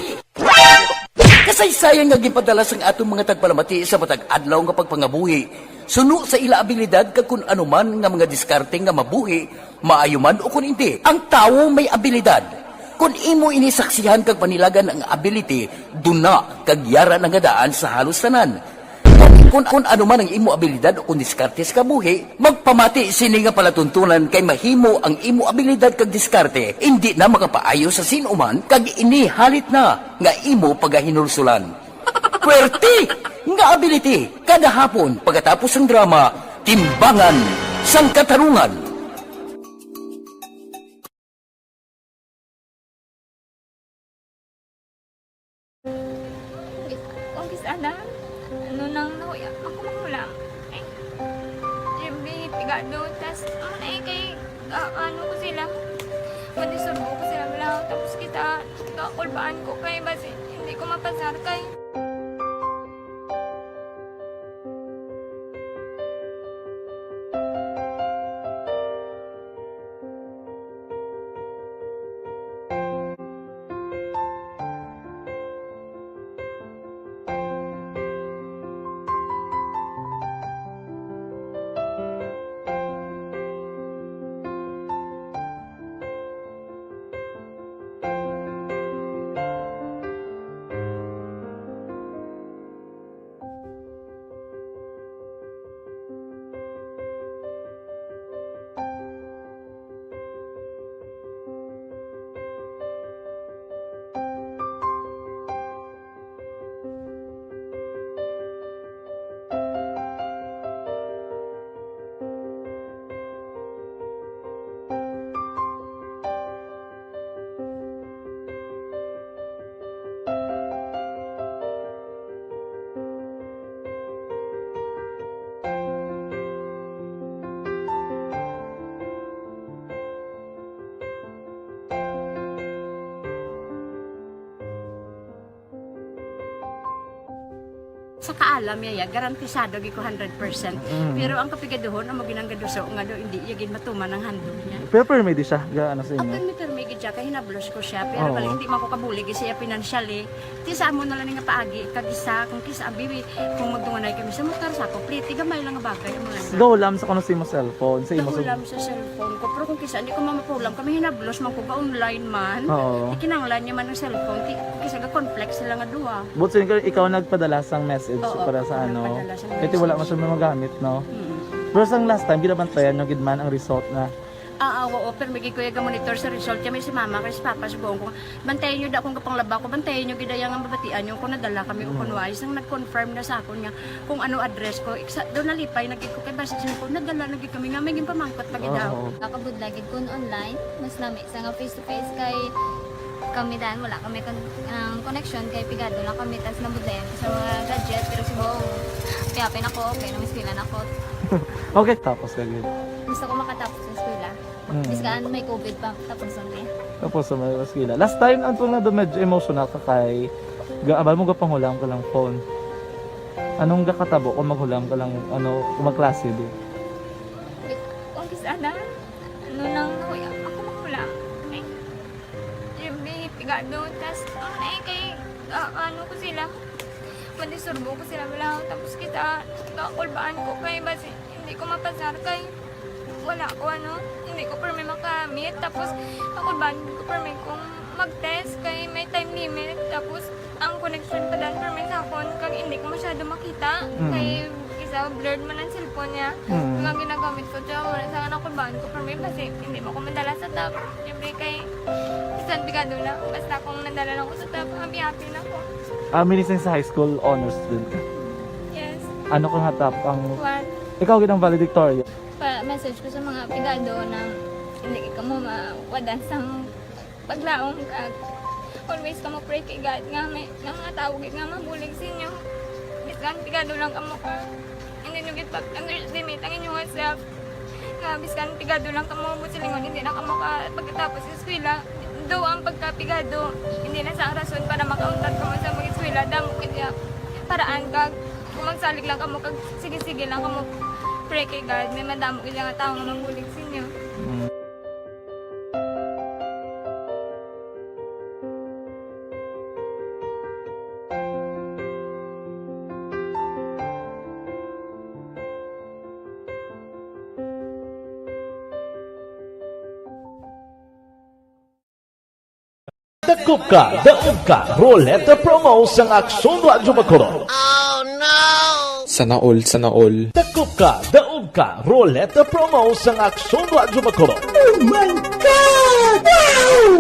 Kasaysayan nga ginpadala sang aton mga tagpalamati sa matag adlaw nga pagpangabuhi suno sa ila abilidad kag kun ano man nga mga diskarte nga mabuhi, maayo man o kun indi. Ang tawo may abilidad. Kun imo ini saksihan kag panilagan ang ability, duna kag yara na nga daan sa halos tanan. Kun, kun ano man ang imo abilidad o kun diskarte sa kabuhi, magpamati sini nga palatuntunan kay mahimo ang imo abilidad kag diskarte indi na makapaayo sa sin-o man kag ini halit na nga imo pagahinulsulan. Puwerte nga ability kada hapon pagkatapos sang drama, Timbangan sang Katarungan. Kung kis-, ana, ano nang nahuya, ako magulang. Ay, Jimmy, pigado, tas, ano na eh, kay, ah, ano ko sila, madisturbo ko sila, wala, tapos kita, kakulbaan ko kay, basi, hindi ko mapasar kay. Sa kaalam niya, ya, garantisado gid ko hundred percent. Mm. Pero ang kapigaduhon, amo ginang gaduso nga do, hindi iya gid matuman ang handog niya. Pero permi di siya, ga ano sa inyo? Apil mi permi gid siya, kay hinablos ko siya. Pero Oo. Balik, hindi man ko kabulig siya financially. Ti sa amo na lang nga paagi, kag isa, kung kisa, abi, kung magdunganay kami sa motor, sa ako, pliti, gamay lang nga bagay, amo lang. Gahulam sa kuno sa imo cellphone, sa imo sa Gahulam sa cellphone ko, pero kung kisa, hindi ko mamapulam, kami hinablos man ko, ga-online man. Oo. Ikinanglan niya man ang cellphone, ti, kisa ga-conflict sila nga duha. But sin ikaw nagpadala sang message Oo, para sa ano. nagpadala sang Kaya wala man message. Siya magamit, no? Mm. Pero sang last time, ginabantayan nyo gid man ang result na. Ah, ah, oo, pero may gid ko iya ga-monitor sa result. Kami si mama, kay si papa, subuhon ko. Bantayan nyo da kung kapanglaba ko, bantayan nyo gid ang mabatian nyo kung nadala kami o Mm. kung wala. Isang nag-confirm na sa akon nga kung ano address ko. Iksa, doon nalipay na gid ko kay basi siya ko, nadala na gid kami nga may ginpamangkot pa gid daw. Oo. Nakabudlay gid kun online, mas lami sa nga face to face kay kami dan wala kami kon ang connection kay pigado lang kami tas nabudlayan ko sa mga gadget pero subong piyapin ako kay nang eskwela na ko. Okay, tapos ka gid. Gusto ko makatapos sa eskwela. Mm. Biskan may covid pa tapos ang eh. Tapos sa mga eskwela. Last time, ang tuwang na medyo emotional ka kay gaabal mo gapanghulam ka lang phone. Anong gakatabo kung maghulam ka lang, ano, kung magklase di? Kung sana, ano nang nakuya ako mahulam. Ay, Jimmy, pigado. Tas, ang na kay, ah, ano ko sila, madisturbo ko sila wala. Tapos kita, kakulbaan ko kay basi, hindi ko mapasar kay wala ko ano, hindi ko permi makamit. Tapos, kakulbaan ko permi kung mag-test kay may time limit. Tapos, ang connection pa dan permi sa akon kag hindi ko masyado makita. Mm. Kay isa blurred man ang cellphone niya. Mm. Kag ang ginagamit ko siya, wala sa akin ako baan ko permi basi hindi mo ko madala sa top. Siyempre kay bisan pigado na, basta kung nadala lang ko sa top, happy-happy na ko. Ah, minising sa high school honors student ka. Yes. Ano ka nga top ang... One. Ikaw gid ang valedictorian. Pa message ko sa mga pigado na hindi ka mo mawadan sang paglaom kag always ka mo pray kay God nga may nga mga tao gid nga mabulig sa inyo. Bisan pigado lang kamo ka. Hindi nyo gid pag-underestimate ang inyong self. Nga biskan pigado lang kamo mo silingon hindi na kamo ka pagkatapos sa eskwela. Do ang pagkapigado hindi na sa rason para makauntat kamo sa mga eskwela damo kaya paraan kag kung magsalig lang kamo kag sige-sige lang kamo pray kay God may madamo gid nga tao nga mabulig sa inyo. Mm. Dakop ka, daog ka, Roleta Promo sang Aksyon Radyo Bacolod. Sana all, sana all. Dakop ka, daog ka, Roleta Promo sang Aksyon Radyo Bacolod. Oh my God!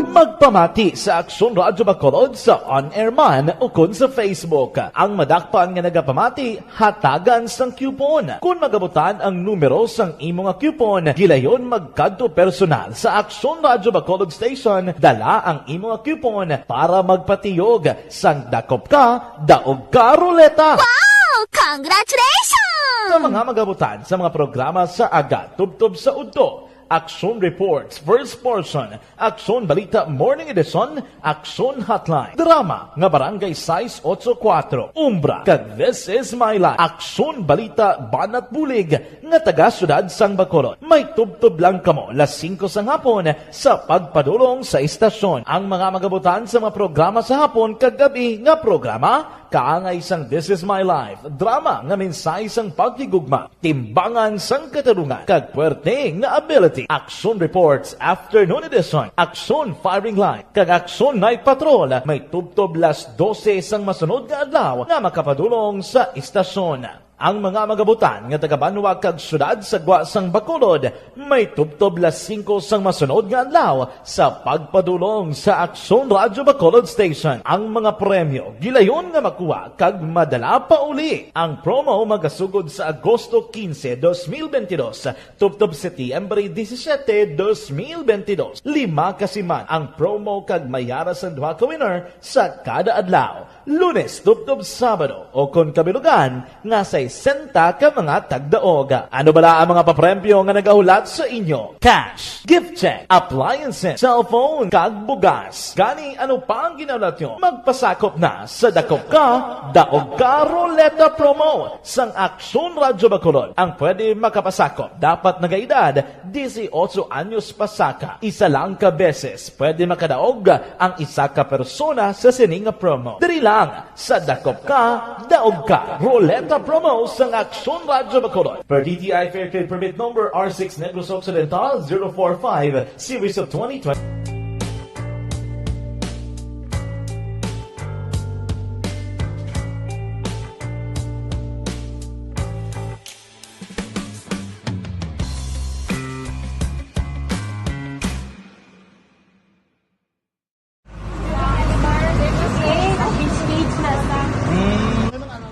Magpamati sa Aksyon Radyo Bacolod sa on-air man ukon sa Facebook. Ang madakpan nga nagapamati, hatagan sang coupon. Kon magabutan ang numero sang imo nga coupon, gilayon magkadto personal sa Aksyon Radyo Bacolod Station, dala ang imo nga coupon para magpatiyog sang dakop ka, daog ka, Roleta! Wow! Congratulations! Sa mga magabutan sa mga programa sa aga tubtob sa udto, Aksyon Reports, First Portion, Aksyon Balita Morning Edition, Aksyon Hotline, drama nga Barangay sais otso kuwatro, Umbra, kag This Is My Life, Aksyon Balita Banat Bulig nga taga Siyudad sang Bacolod. May tubtob lang kamo las singko sang hapon sa pagpadulong sa istasyon. Ang mga magabutan sa mga programa sa hapon kag gab-i nga programa, kaangay sang This Is My Life, drama nga mensahe sang paghigugma, timbangan sang katarungan, kag puwerte nga ability. Aksyon Reports, Afternoon Edition, Aksyon Firing Line, kag Aksyon Night Patrol may tubtob las dose sang masunod nga adlaw nga makapadulong sa istasyon. Ang mga magabutan nga taga-banwa kag siyudad sa gwa sang Bacolod may tubtob las singko sang masunod nga adlaw sa pagpadulong sa Aksyon Radyo Bacolod Station. Ang mga premyo gilayon nga makuha kag madala pauli. Ang promo magasugod sa Agosto quince, dos mil veintidós, tubtob Setyembre disisiete, dos mil veintidós. Lima ka siman ang promo kag may yara sang duha ka winner sa kada adlaw, Lunes tubtob Sabado, o kon kabilugan nga sa sesenta ka mga tagdaog. Ano bala ang mga papremyo nga nagahulat sa inyo? Cash, gift check, appliances, cellphone, kag bugas. Gani, ano pa ang ginahulat nyo? Magpasakop na sa Dakop Ka, Daog Ka Ruleta Promo sang Aksyon Radyo Bacolod. Ang pwede makapasakop dapat nagaedad dieciocho anyos pasaka. Isa lang ka beses pwede makadaog ang isa ka persona sa sini nga promo. Diri lang sa Dakop Ka, Daog Ka. Ruleta Promo sang Aksyon Radyo Bacolod. Per D T I Fair Trade Permit Number R six Negros Occidental zero four five, Series of twenty twenty.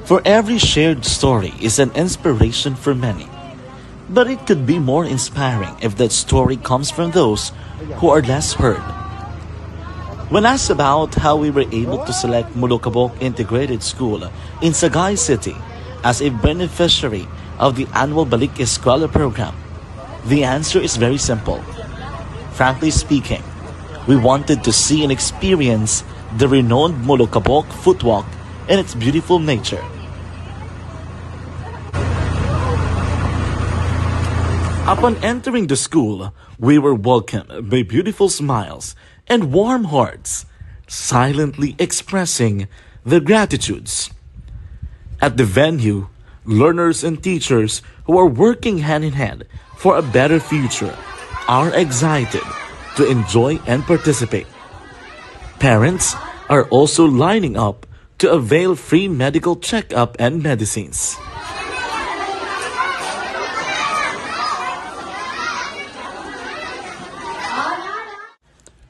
For every shared story is an inspiration for many. But it could be more inspiring if that story comes from those who are less heard. When asked about how we were able to select Molokabok Integrated School in Sagay City as a beneficiary of the annual Balik Eskwela program, the answer is very simple. Frankly speaking, we wanted to see and experience the renowned Molokabok Footwalk and its beautiful nature. Upon entering the school, we were welcomed by beautiful smiles and warm hearts, silently expressing their gratitudes. At the venue, learners and teachers who are working hand in hand for a better future are excited to enjoy and participate. Parents are also lining up to avail free medical checkup and medicines.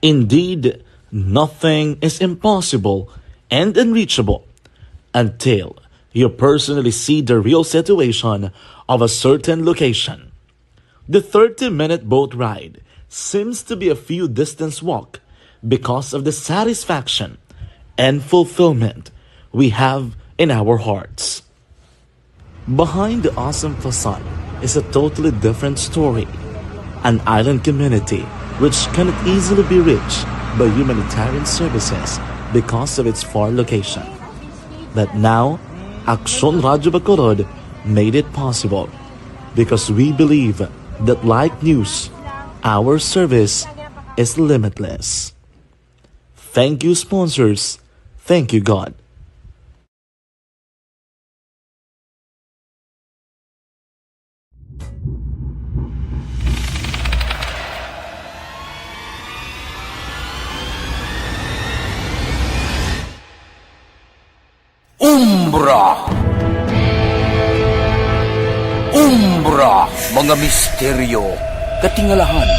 Indeed, nothing is impossible and unreachable until you personally see the real situation of a certain location. The thirty-minute boat ride seems to be a few distance walk because of the satisfaction and fulfillment we have in our hearts. Behind the awesome facade is a totally different story. An island community which cannot easily be reached by humanitarian services because of its far location. But now, Aksyon Radyo Bacolod made it possible because we believe that like news, our service is limitless. Thank you, sponsors. Thank you, God. Umbra. Umbra, mga misteryo, katingalahan,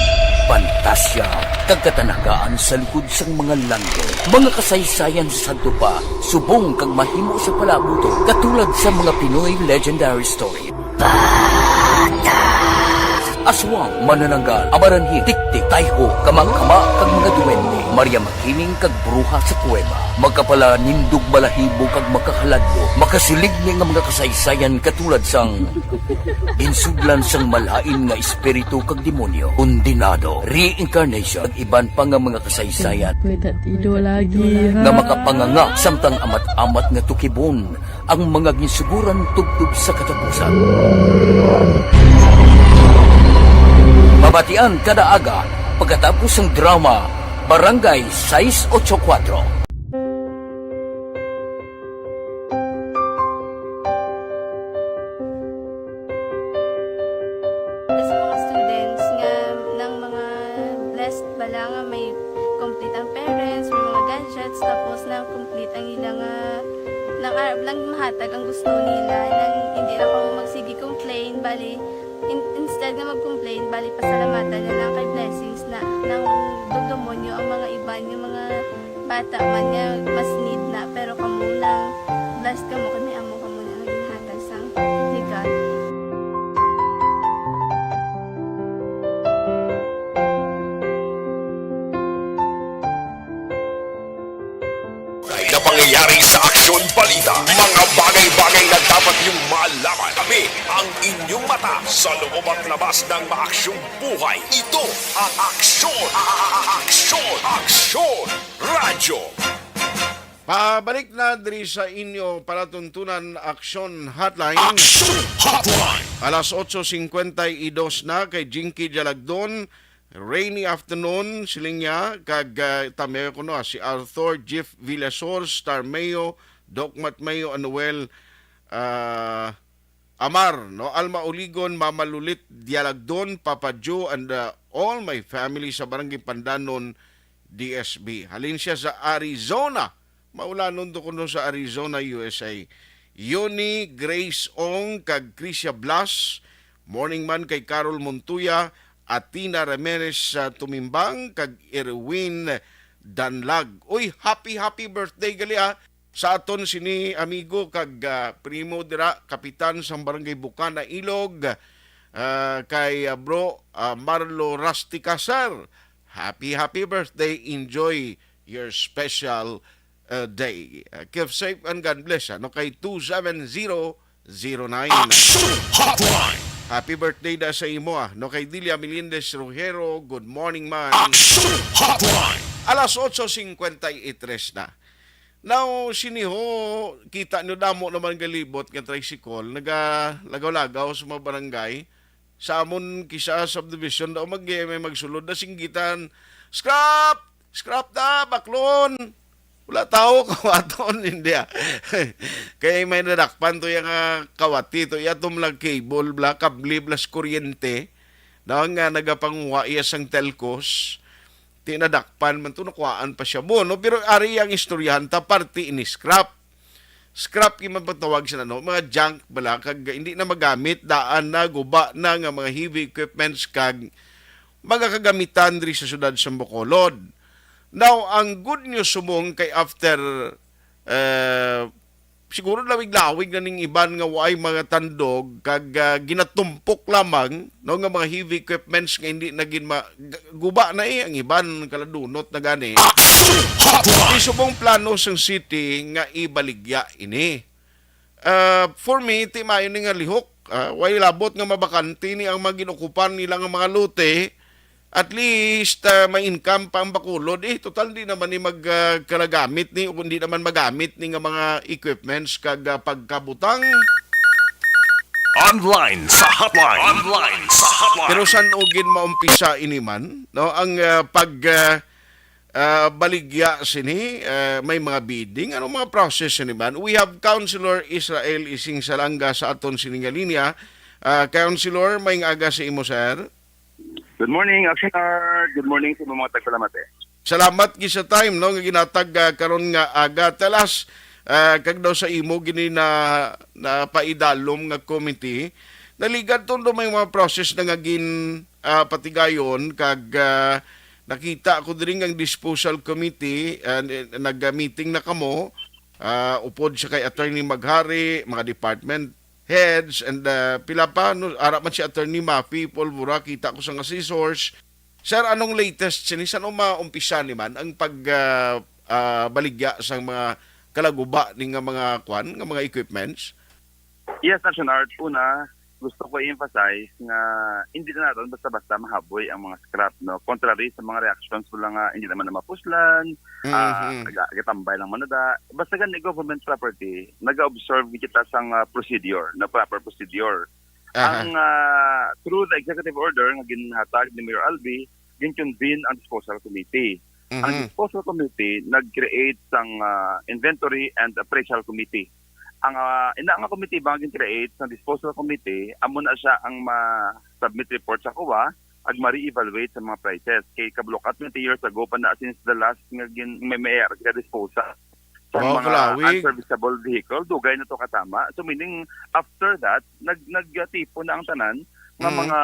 pantasya, kag katanagaan sa likod sang mga langit. Mga kasaysayan sa sadto pa, subong kag mahimo sa palaabuton, katulad sa mga Pinoy legendary story. Aswang, manananggal, amaranhil, tiktik, tayho, kamangkama, kag mga duwende, Maria Makiling kag bruha sa kuweba. Makapalanindog balahibo kag makahaladlo, makasiligni nga mga kasaysayan katulad sang ginsudlan sang malain nga espiritu kag demonyo, kondenado, reincarnation, kag iban pa nga mga kasaysayan May tatido lagi, ha? nga makapanganga samtang amat-amat nga tukibon ang mga ginsuguran tubtob sa katapusan. Mabatian kada aga pagkatapos sang drama Barangay sais ocho kuwatro. Sa mga students nga nang mga blessed bala nga may complete ang parents, may mga gadgets, tapos na complete ang ila nga nang arab lang mahatag ang gusto nila, nang hindi na kamo magsige complain, bali, in-, instead nga mag-complain, bali, pasalamatan na lang kay blessings na nang dumdumo nyo ang mga iban nga mga bata man nga mas need na, pero kamo nang blessed kamo kay may amo kamo na nga ginhatag sang ni God. Kay the Pangyayari sa aksyon, balita, mga bagay-bagay na dapat niyong malaman. Kami ang inyong mata sa loob at labas ng maaksyong buhay. Ito ang Aksyon, a- a- a- Aksyon, Aksyon Radyo. Pabalik na diri sa inyo palatuntunan, Aksyon Hotline. Aksyon Hotline. Alas otso cincuenta y dos na, kay Jinky Jalagdon. Rainy afternoon, siling niya, kag, ah, tamiya ko, no, si Arthur, Jeff Villasor, Star Mayo, Doc Mat Mayo, Anuel, ah, Amar, no, Alma Uligon, Mama Lulit Dialagdon, Papa Joe, and, ah, all my family sa Barangay Pandanon, D S B. Halin siya sa Arizona. Maulanon to kuno sa Arizona, U S A. Yoni Grace Ong kag Crisia Blas. Morning man kay Carol Montoya, Athena Ramirez sa Tumimbang, kag Erwin Danlag. Uy, happy, happy birthday gali, ah, sa aton sini amigo kag, ah, primo dira, kapitan sang Barangay Bukana, Ilog, ah, kay, ah, bro, ah, Marlo Rastica, sir. Happy, happy birthday. Enjoy your special, uh, day. Uh, keep safe and God bless, ano, kay two seven zero zero nine. Action Hotline. Happy birthday da sa imo, ah, no, kay Delia Melendez Rojero. Good morning man. Action Hotline. Alas otso cincuenta y tres na. Now, sini ho, kita nyo, damo naman galibot nga tricycle nagalagaw-lagaw sa mga barangay. Sa amon, kisa subdivision daw, mag-, may magsulod na singgitan, "Scrap! Scrap na, baklon!" Wala tao kawaton, hindi, ah. Kay may nadakpan to yung, ah, kawati to, iya to mga cable, bla, kable, bla, sa kuryente. Daw nga nagapanguha iya sang telcos, ti nadakpan man to, nakuhaan pa siya mo, no? Pero ari ang istoryahan ta, parte ini scrap. Scrap yung mapatawag sa, ano, mga junk bala, kag hindi na magamit, daan na, guba na nga mga heavy equipments kag mga kagamitan diri sa siyudad sa Bacolod. Now, ang good news subong kay after, eh, siguro lawig-lawig na ning iban nga waay mga tandog kag, ah, ginatumpok lamang, no, nga mga heavy equipments nga hindi na gin ma-, g-, guba na, eh, ang iban kaladunot na gani. Action Hotline. Di subong plano sang city nga ibaligya ini. Ah, for me, ti maayo ni nga lihok. Ah, way labot nga mabakante ni ang mga gin-okupan nila nga mga lote. At least, ah, may income pa ang Bacolod. Eh, total, di naman ni mag, ah, kalagamit ni, o hindi naman magamit ni nga mga equipments kag, ah, pagkabutang. Online sa hotline. Online sa hotline. Pero san-o gid maumpisa ini man, no? Ang, ah, pag, ah, ah, baligya sini, ah, may mga bidding. Ano mga process sini man? We have Councilor Israel Ising Salanga sa aton sini nga linya. Ah, Councilor, may aga sa imo, sir. Good morning, Action Art. Good morning sa mga tagpalamate. Salamat gid sa time, no, nga ginatag, ah, karon nga aga. Tell us, ah, kag daw sa imo gini na, na paidalom nga committee, naligad to do may mga process na nga gin, ah, patigayon kag, ah, nakita ko diri nga ang disposal committee, ah, n-, nag-meeting na kamo, ah, upod sa kay Attorney Maghari, mga department heads, and, ah, pila pa, no, ara man si Attorney Mafi Polvora, kita ko sa nga resource. Sir, anong latest sini? San-o maumpisa ni man ang pag, ah, ah, baligya sang mga kalaguba ni nga mga kwan, nga mga equipments? Yes, Action Art. Una, gusto ko i-emphasize nga hindi na naton basta-basta mahaboy ang mga scrap, no? Contrary sa mga reactions mo lang nga hindi naman na mapuslan, ah, Mhm. ga-, gatambay lang man na da. Basta gani government property, nag-observe kita sang, ah, procedure, na proper procedure. Aha. Ang, ah, through the executive order nga ginhatag ni Mayor Albi, gin-convene ang disposal committee. Ang Mhm. disposal committee nag-create sang, ah, inventory and appraisal committee. Ang, ah, ina nga committee ba nga gin-create sang disposal committee, amo na siya ang ma-submit report sa COA, ag ma-re-evaluate sa mga prices. Kay kabulokat, twenty years ago pa na, since the last nga gin-, may, may, nga disposal sa Oh, mga kalawig. unserviceable vehicle, dugay na to katama. So, meaning, after that, nag-, nagtipon na ang tanan nga Mm. mga,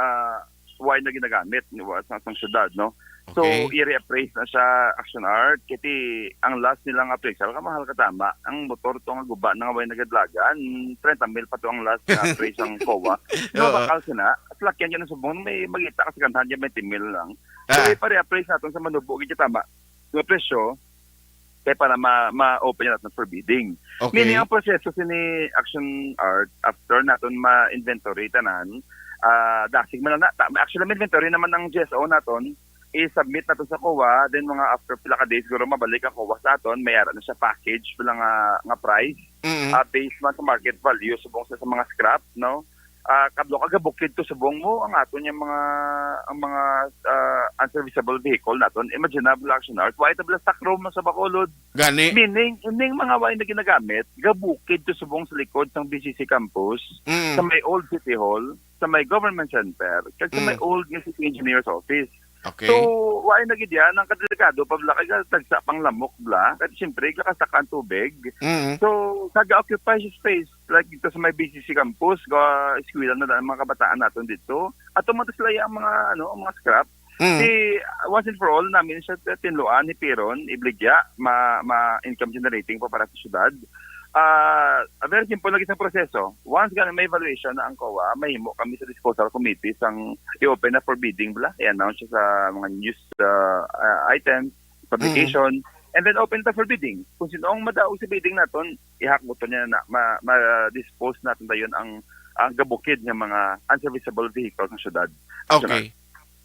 ah, way na ginagamit ni wa-, sa, sa syudad, no? So, Okay. i-reappraise na siya, Action Art. Kiti, ang last nilang appraisal, kamahal katama. Ang motor to nga guba na nga way nagadlagan, treinta mil pa to ang last nga appraise ang COA. No, Oo. bakal sina. At lakyan niya na subong, may magita ka sa kanhan niya, twenty mil lang. So, Ah. ipa-reappraise natin sa manubo, gid tama. Nga presyo, kay para ma-, ma-open naton for bidding. Okay. Meaning, ang proseso sini Action Art, after naton ma-inventory tanan, ah, dasig man lang na, ta-, actually, ma-inventory naman ang G S O naton, i-submit naton sa COA, then mga after pila ka days, siguro mabalik ang COA sa aton, may ara na siya package, pila nga, nga price, Mm. ah, based man sa market value, subong sa, sa mga scrap, no? Ah, kablo ka gabukid to subong mo ang aton yung mga, ang mga, ah, unserviceable vehicle naton. Imagine na, Black Shark, why ito bala sa Chrome sa Bacolod? Gani. Meaning, ining mga why na ginagamit, gabukid to subong sa likod sang B C C campus, Mm. sa may old City Hall, sa may government center, kag sa may Mm. old nga city engineer's office. Okay. So, why na gid yan? Ang kadelikado pa bala, kay tagsa pang lamok bala. Kay siyempre, kakasaka ang tubig. Mm. So, naga-occupy siya space. Like dito sa may B C C campus, ga eskwela na lang ang mga kabataan naton dito. At tumuntos sila ang mga, ano, ang mga scrap. Mm. Si, once and for all, namin siya tinluan, hipiron, ibligya, ma, ma income generating pa para sa syudad. Ah, a very simple lagi sa proseso. Once gani may evaluation na ang COA, mahimo kami sa disposal committee sang i-open na for bidding bala, i-announce siya sa mga news, ah, ah, items, publication, Mm. and then open ta for bidding. Kung sino ang madaog sa bidding naton, ihakbot niya na ma-, ma-dispose natin dayon ang, ang gabukid nga mga unserviceable vehicles ng syudad. Okay.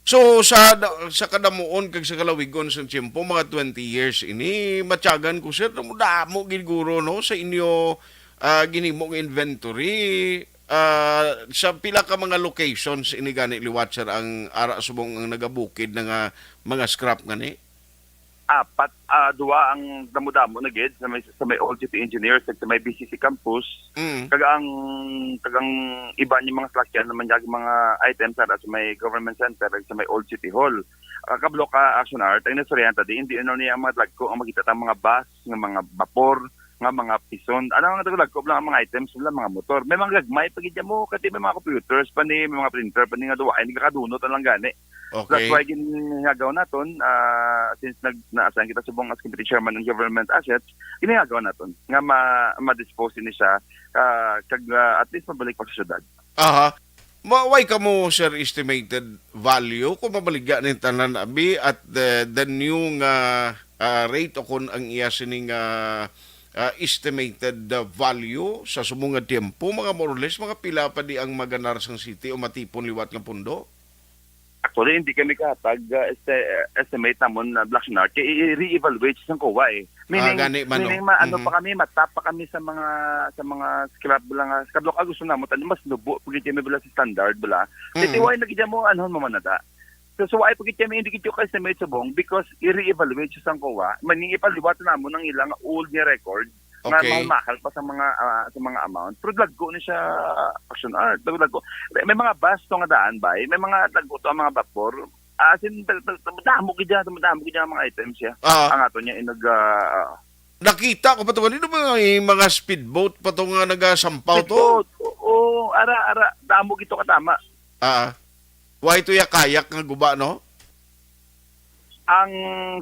So, sa da-, sa kadamuon kag sa kalawigon sa tiyempo, mga twenty years ini, matyagan ko, sir, damo-damo gid guro, no, sa inyo, ah, ginhimo nga inventory. Ah, sa pila ka mga locations ini gani liwat, sir, ang ara subong ang nagabukid na nga mga scrap gani? Apat, ah, duwa ang damo-damo na gid sa may, sa may Old City Engineers kag sa may B C C campus. Mm. Kag ang, kag ang iban yung mga salakyan naman yung mga items sa, sa may government center kag sa may Old City Hall. Ah, kablo ka, Action Art, ang nasurihan ta di, hindi ano niya ang mga dagko ang makita tang mga bus, nga mga bapor, nga mga pison. Ano ang dagko lang ang mga items nila, mga motor. May mga gagmay pa gid mo, kasi may mga computers pa ni, may mga printer pa ni nga duwa, ay nagkakadunot na lang gani. Okay. That's why ginhagaw naton, ah, since nag-, na-assign kita subong as committee chairman ng government assets, ginhagaw naton nga ma-, ma-dispose ni siya, ah, kag, ah, at least mabalik pa sa syudad. Aha. Ma-, way ka mo, sir, estimated value kung mabaligya ni tanan abi at the, the new nga, ah, rate o kung ang iya sining, ah, ah, estimated, ah, value sa subong nga tiempo, mga more or less, mga pila pa di ang maganar sang city o matipon liwat nga pundo? Actually, hindi kami kahatag, ah, este-, estimate namon na Black Shark. Kay i-, i-re-evaluate sang COA, eh. Ah, meaning, gani man, no? Meaning, ma-, ano Mhm. pa kami, matap pa kami sa mga, sa mga scrap lang, ah, scrap lock. Ah, gusto namo, tani, mas nubo, pag kami bala sa standard, bala. Mhm. Kasi why na gid mo, ano, mamanada? So, so, why pag kami, hindi kita ka-estimate subong because i-re-evaluate siya sang COA. Meaning, ipaliwat namo ng ilang old nga record. Nga Okay. mahal-mahal pa sa mga, ah, sa mga amount. Pero dagko ni siya, Action Art. Dagko, dagko. May, may mga bus to nga daan, bay. May mga dagko to ang mga vapor. Ah, as in, dag-, dag-, damo gid yan, damo gid yan ang mga items siya. Ah. Ang ato niya, inag, ah, Nakita ko pa to, kanino ba yung mga speedboat pa to nga nagasampaw to? Speedboat. Oo, ara, ara, damo gid to katama. Ah. Why to ya kayak nga guba, no? Ang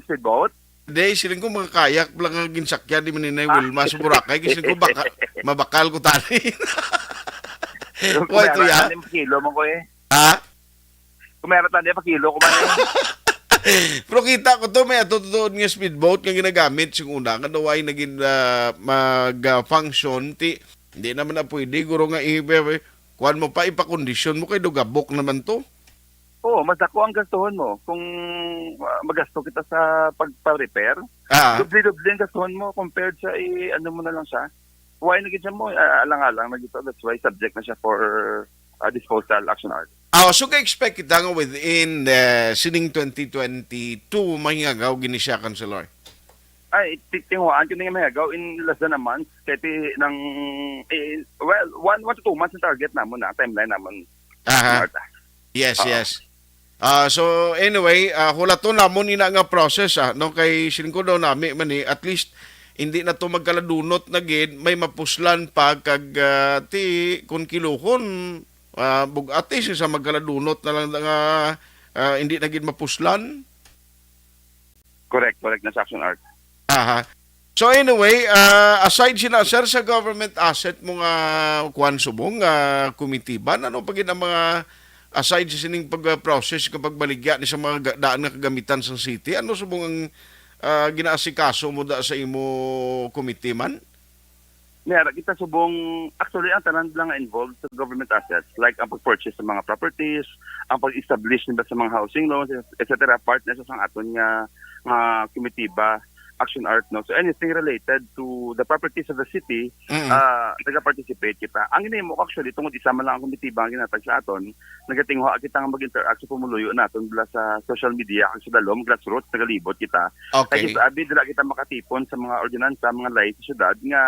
speedboat? Di, siling ko mga kayak lang nga ginsakyan ni Maninay Ah. Wilma sa Boracay. Kasi ko baka, mabakal ko tani. Why to ya? Kung meron, ano yung kilo mo ko eh? Ha? Kung meron tani, pakilo ko man eh. Pero kita ko to, may ato tutuod nga speedboat nga ginagamit sing una, nga daw ay naging, ah, mag-function, ti, hindi naman na pwede, guro nga i-, kuwan mo pa, ipakondisyon mo kay dugabok naman to. Oo, mas dako ang gastuhon mo kung, ah, magasto kita sa pagpa-repair. Ah. Doble-doble ang gastuhon mo compared sa i-, ano mo na lang siya. Why na gid siya mo, ah, alang-alang na gid to. That's why subject na siya for, ah, disposal, Action Art. Ah, so ka-expect kita nga within the sining twenty twenty-two, mahingagaw gini siya, Councilor? Ay, ti-, tinguhaan ko na nga mahingagaw in less than a month. Kaya ti-, nang, eh, well, one, one to two months ang target namon na, timeline namon. Aha. Marta. Yes, Oo. yes. Ah, so anyway, ah, hulaton namon ina nga process, ah, no, kay siling ko daw nami man ni, at least hindi na to magkaladunot na gid, may mapuslan pa kag, ah, ti kun kiluhon, ah, bug-ati sa magkaladunot na lang nga, ah, hindi na gid mapuslan. Correct, correct na sa Action Art. Aha. So anyway, ah, aside sina, sir, sa government asset mo nga kuwan subong nga kumitiban, ano pa gid ang mga aside sa sining pag-process kag pagbaligya ni sa mga ga-, daan nga kagamitan sa city, ano subong ang, ah, ginaasikaso mo da sa imo committee man? May ara kita subong, actually, ang tanan lang nga involved sa government assets, like ang pag-purchase sa mga properties, ang pag-establish nila sa mga housing loans, et cetera, part na sa sang aton nga, nga komitiba, Action Art, no? So, anything related to the properties of the city, Mm. ah, nag-participate kita. Ang ginahimo ko, actually, tungod isa man lang ang komitiba ang ginatag sa aton, nagatinguha kita nga mag-interact sa pumuluyo naton bala sa social media, kag sa dalom, grassroots, nagalibot kita. Okay. Kay kita, abi, dira kita makatipon sa mga ordinansa, mga law sa syudad nga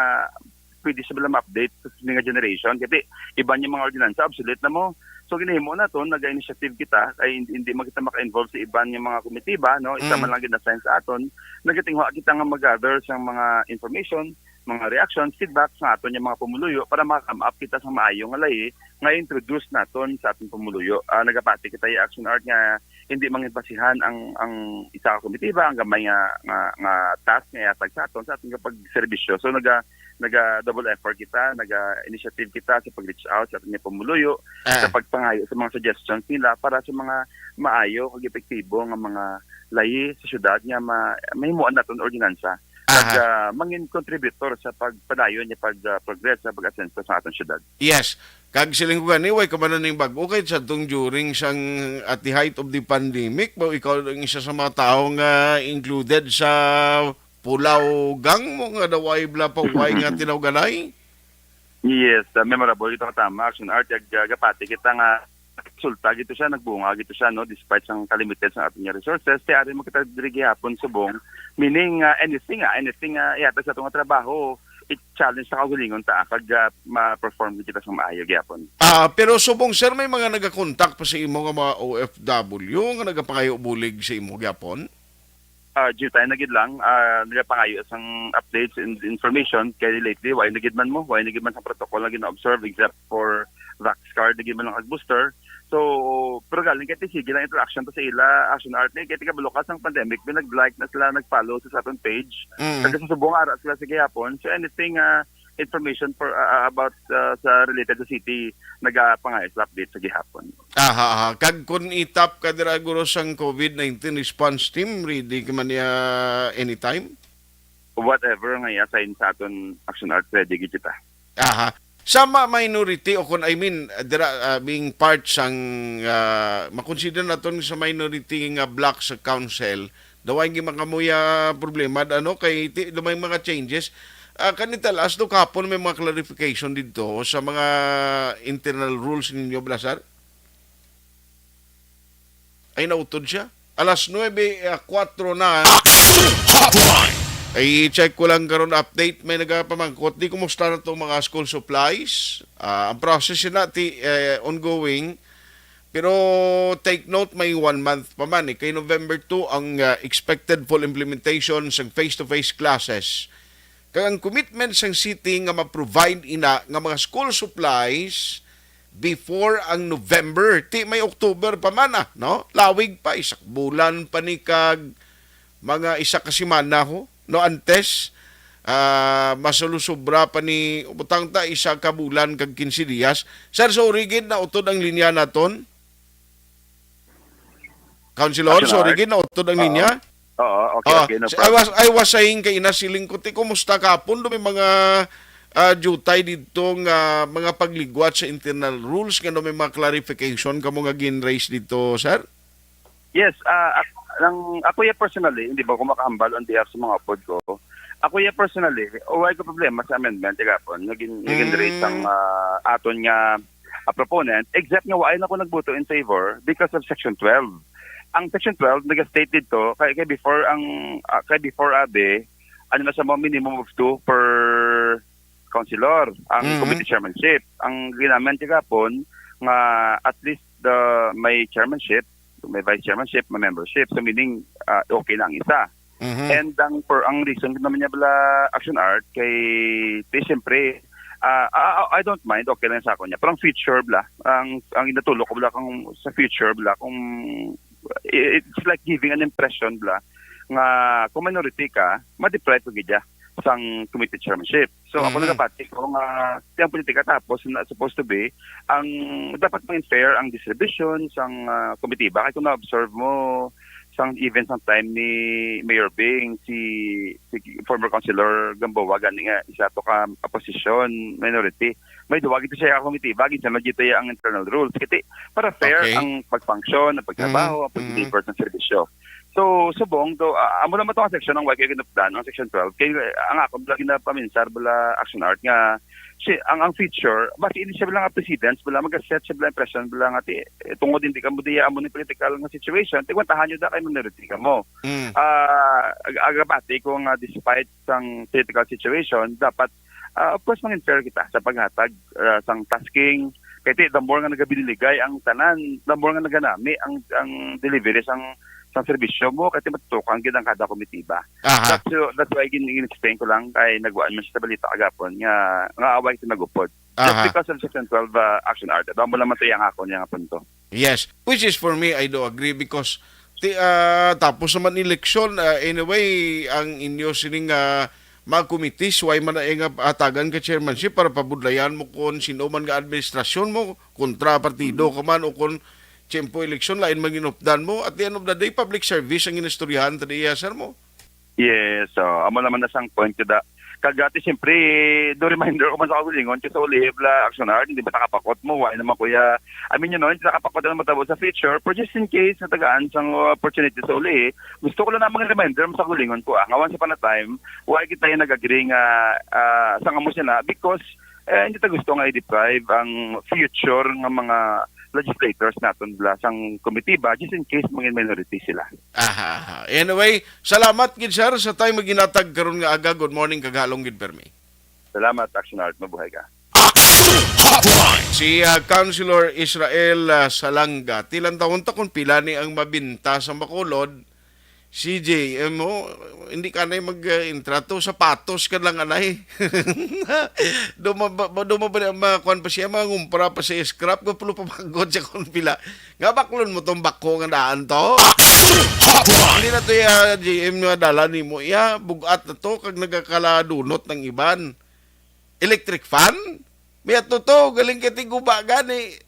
pwede sila ma-update sa mga generation. Kasi iban yung mga ordinansa, obsolete na mo. So, ginahimo naton, naga-initiative kita, kay hindi, hindi man kita maka-involve sa iban yung mga komitiba, no? Isa Mm. man lang gina-assign sa aton, nagatinguha kita nga mag-gather sa mga information, mga reactions, feedback sa aton yung mga pumuluyo para maka-come up kita sa maayo nga layi nga introduce naton sa aton pumuluyo. Ah, nagapati kita yung Action Art nga hindi mangin basihan ang, ang isa ka komitiba, ang gamay nga, nga, nga task nga ihatag sa aton, sa aton nga pagserbisyo. So, naga, naga double effort kita, naga initiative kita sa pag-reach out sa aton nga pumuluyo, Ah. sa pagpangayo sa mga suggestions nila para sa mga maayo kag epektibo nga mga layi sa syudad nga ma-, mahimuan naton ordinansa. Aha. Kag, ah, mangin contributor sa pagpadayon niya pag, ah, progress sa pag-asenso sa aton syudad. Yes. Kag siling ko gani, way ka man ning bag-o kay sa tong during sang, at the height of the pandemic, ba ikaw ang isa sa mga tao nga included sa Pulaw Gang mo nga daw ay bla pa way nga tinawganay? Yes, ah, memorable ito nga tama, Action Art, kag, ah, gapati kita nga resulta gito siya, nagbunga gito siya, no, despite sang kalimited sa aton nga resources. Ti ari mo kita diri gihapon subong, meaning, ah, anything, ah, anything, ah, ihatag sa aton nga trabaho, i-challenge sa kaugalingon ta, ah, kag, ah, ma-perform kita sa maayo gihapon. Ah, pero subong, sir, may mga nagakontak pa sa imo nga mga O F W nga nagapangayo bulig sa imo gihapon? Ah, due time na gid lang, ah, nagapangayo sang updates and information kay lately, why na gid man mo, why na gid man sa protocol na gina-observe except for vax card na gid man lang kag booster. So, pero galing kay sige lang interaction to sa ila, Action Art ni, kay tigabalo ka sang pandemic, bin nag-like na sila, nag-follow sa, sa aton page. Mm. Kag sa subong ara sila sa gihapon. So, anything, ah, information for, ah, about, ah, sa related sa city, nagapangayo sila update sa gihapon. Aha, aha. Kag kun itap ka dira guro sang COVID nineteen response team, ready ka man niya anytime? Whatever nga i-assign sa aton Action Art, ready gid kita. Aha. Sama minority o kun, I mean, dira, ah, being part sang, ah, makonsider naton sa minority nga block sa council, daw ay gid makamuya problema, ano, kay ti-, daw may mga changes. Ah, kani talas do kapon may mga clarification didto sa mga internal rules ninyo, Blasar? Ay, nautod siya. Alas nuebe, ah, kuwatro na. Action Hotline! Ay, check ko lang karon update. May nagapamangkot. Di, kumusta na tong mga school supplies? Ah, ang process na ti, eh, ongoing. Pero take note, may one month pa man, eh. Kay November two ang, ah, expected full implementation sa face-to-face classes. Kag ang commitment sang city nga ma-provide ina nga mga school supplies before ang November. Ti may October pa man, ah, no? Lawig pa, isa ka bulan pa ni kag mga isa ka semana ho, no, antes. Ah, masulusubra pa ni, butang ta, isa ka bulan kag quince dias. Sir, sorry gid, nautod ang linya naton. Councilor, Councilor? Sorry gid, nautod ang Oo. Linya. Oo, okay, Ah, okay, no si-, I problem. was, I was saying kay ina, siling ko, ti, kumusta kapon? Do may mga, ah, jutay didto nga mga pagligwat sa internal rules, nga do may mga clarification kamo nga gin-raise didto, sir? Yes, ah, ak-, ang, ako ya personally, hindi ba ko makahambal on behalf sa mga upod ko? Ako ya personally, wala ko problema sa amendment, kagapon, nga gin-, nga gin-raise ang, Mm. ah, aton nga, ah, proponent, except nga wala na ko nagboto in favor because of Section twelve. Ang Section twelve, nag-state dito, kay, kay before ang, ah, kay before, abi, ano na sa mga minimum of two per councilor, ang Mm-hmm. committee chairmanship. Ang ginamit kagapon, nga at least the, may chairmanship, may vice chairmanship, may membership. So, meaning, ah, okay na ang isa. Mhm. And ang, for, ang reason naman niya bala, Action Art, kay, kay siyempre, ah, ah, ah, I don't mind, okay lang sa ako niya. Pero ang future bala, ang, ang inatulog ko bala kung sa future bala, kung i-, it's like giving an impression bala, nga kung minority ka, ma-deprive ka gid ya sang committee chairmanship. So, ako Mhm. nagapati ko nga, ang politika tapos na supposed to be, ang dapat maging fair ang distribution sang, ah, komitiba. Kay kung na-observe mo, sang, even sang time ni Mayor Bing, si, si former Councilor Gamboa, gani nga isa to ka opposition, minority. May duwa gid siya ka komitiba, ginsunod gid iya ang internal rules. Kiti, para fair Okay. ang pag-function, ang pagtrabaho, Mhm. ang pag-deliver Mhm. ng serbisyo. So, subong, do, ah, amo lang to ang section ang wala ginupdan, ang section twelve. Kay, ah, ang ako bala ginapaminsar bala Action Art nga, si, ang, ang feature, basi hindi siya bala nga precedence, bala mag-set siya bala impression, bala nga, ti, eh, tungod hindi ka mo diya, amo ni political nga situation, tigwantahan nyo da kay minority ka mo. Mm. Ah, ag-, agabati ko nga despite sang political situation, dapat, ah, of course, mangin fair kita sa paghatag, ah, sang tasking. Kay ti, the more nga nagabiligay ang tanan, the more nga naganami ang, ang delivery sang, sang serbisyo mo, kay ti matutukan gid ang kada komitiba. Aha. That's, that's why gin-, gin-explain ko lang kay nagwaan man siya sa balita agapon nga, nga away ti nagupod. Just Aha. because of Section twelve, ah, Action Art. Ito mo lang matuya nga ako niya nga punto. Yes, which is for me, I do agree because ti, ah, tapos naman eleksyon, ah, anyway, ang inyo sining, ah, mga committees, why man na nga atagan ka chairmanship para pabudlayan mo kung sino man nga administrasyon mo, kontra partido ka man o kung tiyempo eleksyon, lain man ginupdan mo. At the end of the day, public service ang inistoryahan ta diya, sir mo. Yes, so, amo naman na sang point ko da. Kagati, siyempre, do reminder ko man sa kaugalingon, kay sa uli, bla, Action Art, hindi ba nakapakot mo? Why naman, kuya? I mean, you know, hindi nakapakot na matabo sa future. Pero just in case, natagaan sang opportunity sa uli, gusto ko lang namang reminder mo sa kaugalingon ko, ah. Nga once upon a time, why kita yung nag-agree nga, ah, sang amo sila? Because, eh, hindi ta gusto nga i-deprive ang future nga mga legislators naton bla sang komitiba, just in case, maging minority sila. Aha, aha. Anyway, salamat gid, sir, sa time nga ginatag karon nga aga. Good morning, kag halong gid permi. Salamat, Action Art. Mabuhay ka. Action Hotline. Si, ah, Councilor Israel, ah, Salanga, tilantawon ta kung pila ni ang mabinta sa Bacolod. Si J M, oh, hindi ka na mag, ah, intrato. Sapatos ka lang, anay. Duma ba, ba, duma ba na, ma-, kuwan pa siya, mangumpra pa sa scrap, nga pulo pa magod siya kung pila. Nga baklon mo tong bako nga daan to? Action Hotline. Hindi na to ya, J M, nga dala nimo. Ya, bugat na to, kag nagakaladunot ng iban. Electric fan? May ato to, galing kay tiguba gani.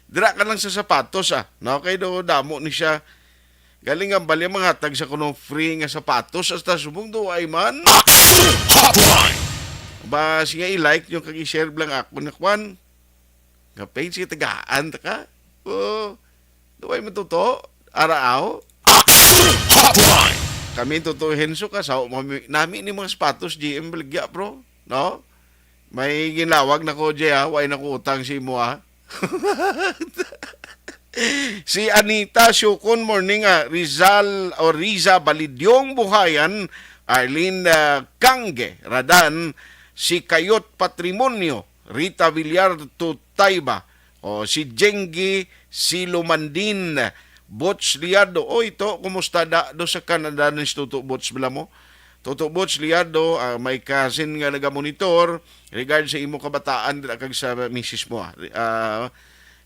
Dira ka lang sa sapatos, ah. No, kay do, damo ni siya. Galing ang bali, mga hatag sa kuno free nga sapatos, hasta subong do ay man. Action Hotline. Ba, sige, i-like nyo kag i-share lang ako na kwan. Nga page, kay tagaan ta ka. Oh, duway man to to. Araaw. Action Hotline. Kami to to, Henso, ka sa, mami-, nami ni mga sapatos, G M, baligya, bro. No? May ginlawag na ko, Jay, ah. Way na ko utang si imo, ah. Si Anita Siukon, morning, ah. Rizal o Riza Balidyong Buhayan, Arlene, ah, Kangge Radan, si Kayot Patrimonio, Rita Villar Tutayba, o si Jengi Silumandin, Bots Liado. Oy, to, kumusta da do sa Canada ni Tuto Bots bala mo? Tuto Bots Liado, ah, may cousin nga nagamonitor, regard sa imo kabataan dira kag sa misis mo, ah. Ah,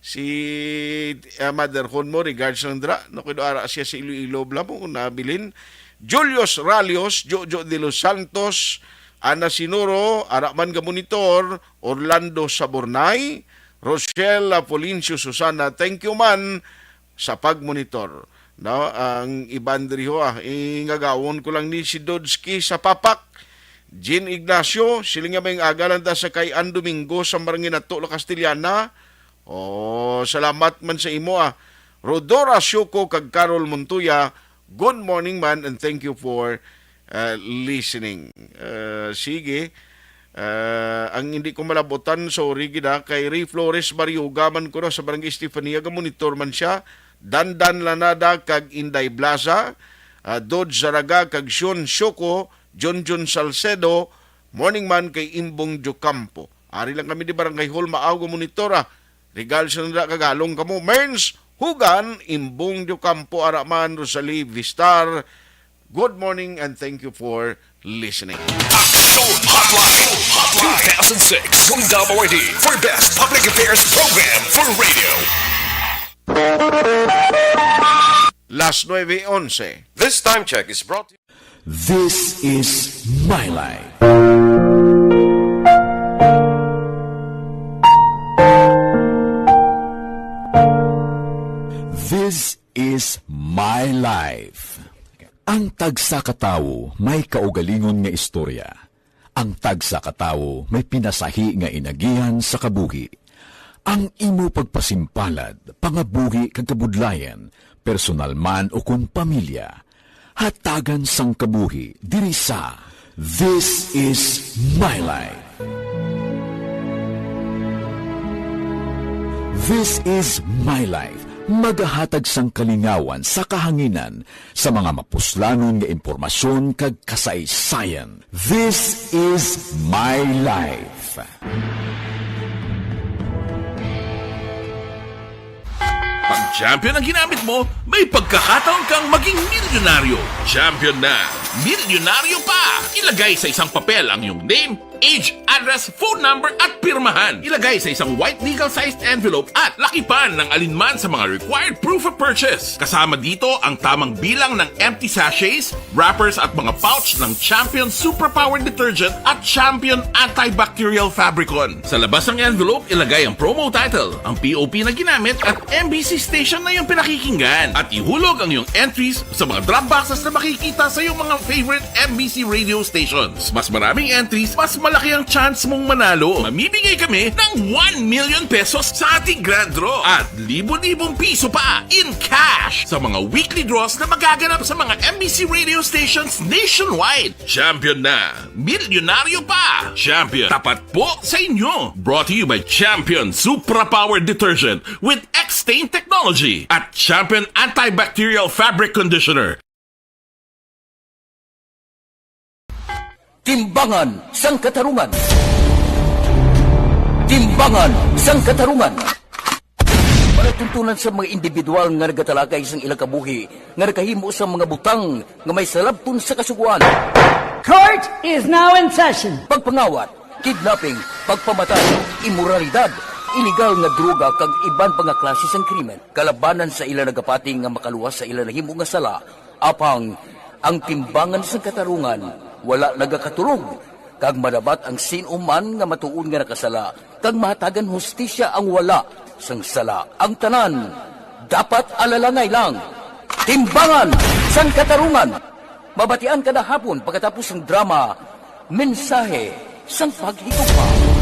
si, ah, mother hon mo, regards lang dira. No, kuno ara siya sa Iloilo bala mo, nabilin. Julius Ralios, Jojo de los Santos, Ana Sinuro, ara man ga monitor, Orlando Saburnay, Rochelle Apolincio Susana, thank you man sa pagmonitor. No, ang iban diri ho, ah, ingagawon ko lang ni si Dodski sa Papak, Jean Ignacio, siling nga may aga lang ta sa kay An Domingo sa Maranginato, La Castellana. Oh, salamat man sa imo, ah. Rodora Siuko kag Carol Montoya, good morning man and thank you for, uh, listening. Uh, sige. Uh, ang hindi ko malabutan, sorry gid, ah, kay Ray Flores Barioga man kuno sa Barangay Estefania, ga monitor man siya. Dandan Lanada kag Inday Blaza, uh, Dodge Zaraga kag Shun Shoko, Junjun Salcedo, morning man kay Imbong Diocampo. Ari lang kami di Barangay Hall, maaw ga monitor, ah. Regards lang dira kag halong kamo. Merns Hugan, Imbong Diocampo, ara man, Rosalie Vistar. Good morning and thank you for listening. Action Hotline, Hotline two thousand six, Gundam Awardee for Best Public Affairs Program for Radio. Las nueve onse. This time check is brought to you. This is My Life. This is is my life. Ang tagsa ka tawo may kaugalingon nga istorya. Ang tagsa ka tawo may pinasahi nga inagihan sa kabuhi. Ang imo pagpasimpalad, pangabuhi kag kabudlayan, personal man o kon pamilya, hatagan sang kabuhi diri sa This is My Life. This is My Life, magahatag sang kalingawan sa kahanginan sa mga mapuslanon nga impormasyon kag kasaysayan. This is My Life. Pag champion ang ginamit mo, may pagkakataon kang maging milyonaryo. Champion na, milyonaryo pa! Ilagay sa isang papel ang iyong name, age, address, phone number, at pirmahan. Ilagay sa isang white legal-sized envelope at lakipan ng alinman sa mga required proof of purchase. Kasama dito ang tamang bilang ng empty sachets, wrappers, at mga pouch ng Champion Suprapower Detergent at Champion Antibacterial Fabricon. Sa labas ng envelope, ilagay ang promo title, ang P O P na ginamit, at M B C station na iyong pinakikinggan. At ihulog ang iyong entries sa mga drop boxes na makikita sa iyong mga favorite M B C radio stations. Mas maraming entries, mas malaki ang chance mong manalo. Mamimigay kami ng one million pesos sa ating grand draw at libo-libong piso pa in cash sa mga weekly draws na magaganap sa mga M B C radio stations nationwide. Champion na! Milyonaryo pa! Champion, tapat po sa inyo! Brought to you by Champion Supra Power Detergent with X-Stain Technology at Champion Antibacterial Fabric Conditioner. Timbangan sang Katarungan. Timbangan sang Katarungan. Palatuntunan sa mga individual nga nagatalakay sang ilang kabuhi nga nakahimo sang mga butang nga may salabton sa Kasugoan. Court is now in session. Pagpangawat, kidnapping, pagpamatay, imoralidad, iligal nga droga kag iban pa nga klase sang krimen kalabanan sa ila nagapati nga makaluwas sa ila nahimo nga sala. Apang ang timbangan sang katarungan wala nagakatulog, kag madabat ang sin-o man nga matuod nga nakasala, kag mahatagan hustisya ang wala sang sala. Ang tanan dapat alalangay lang. Timbangan sang Katarungan. Mabatian kada hapon pagkatapos sang drama, Mensahe sang Paghigugma.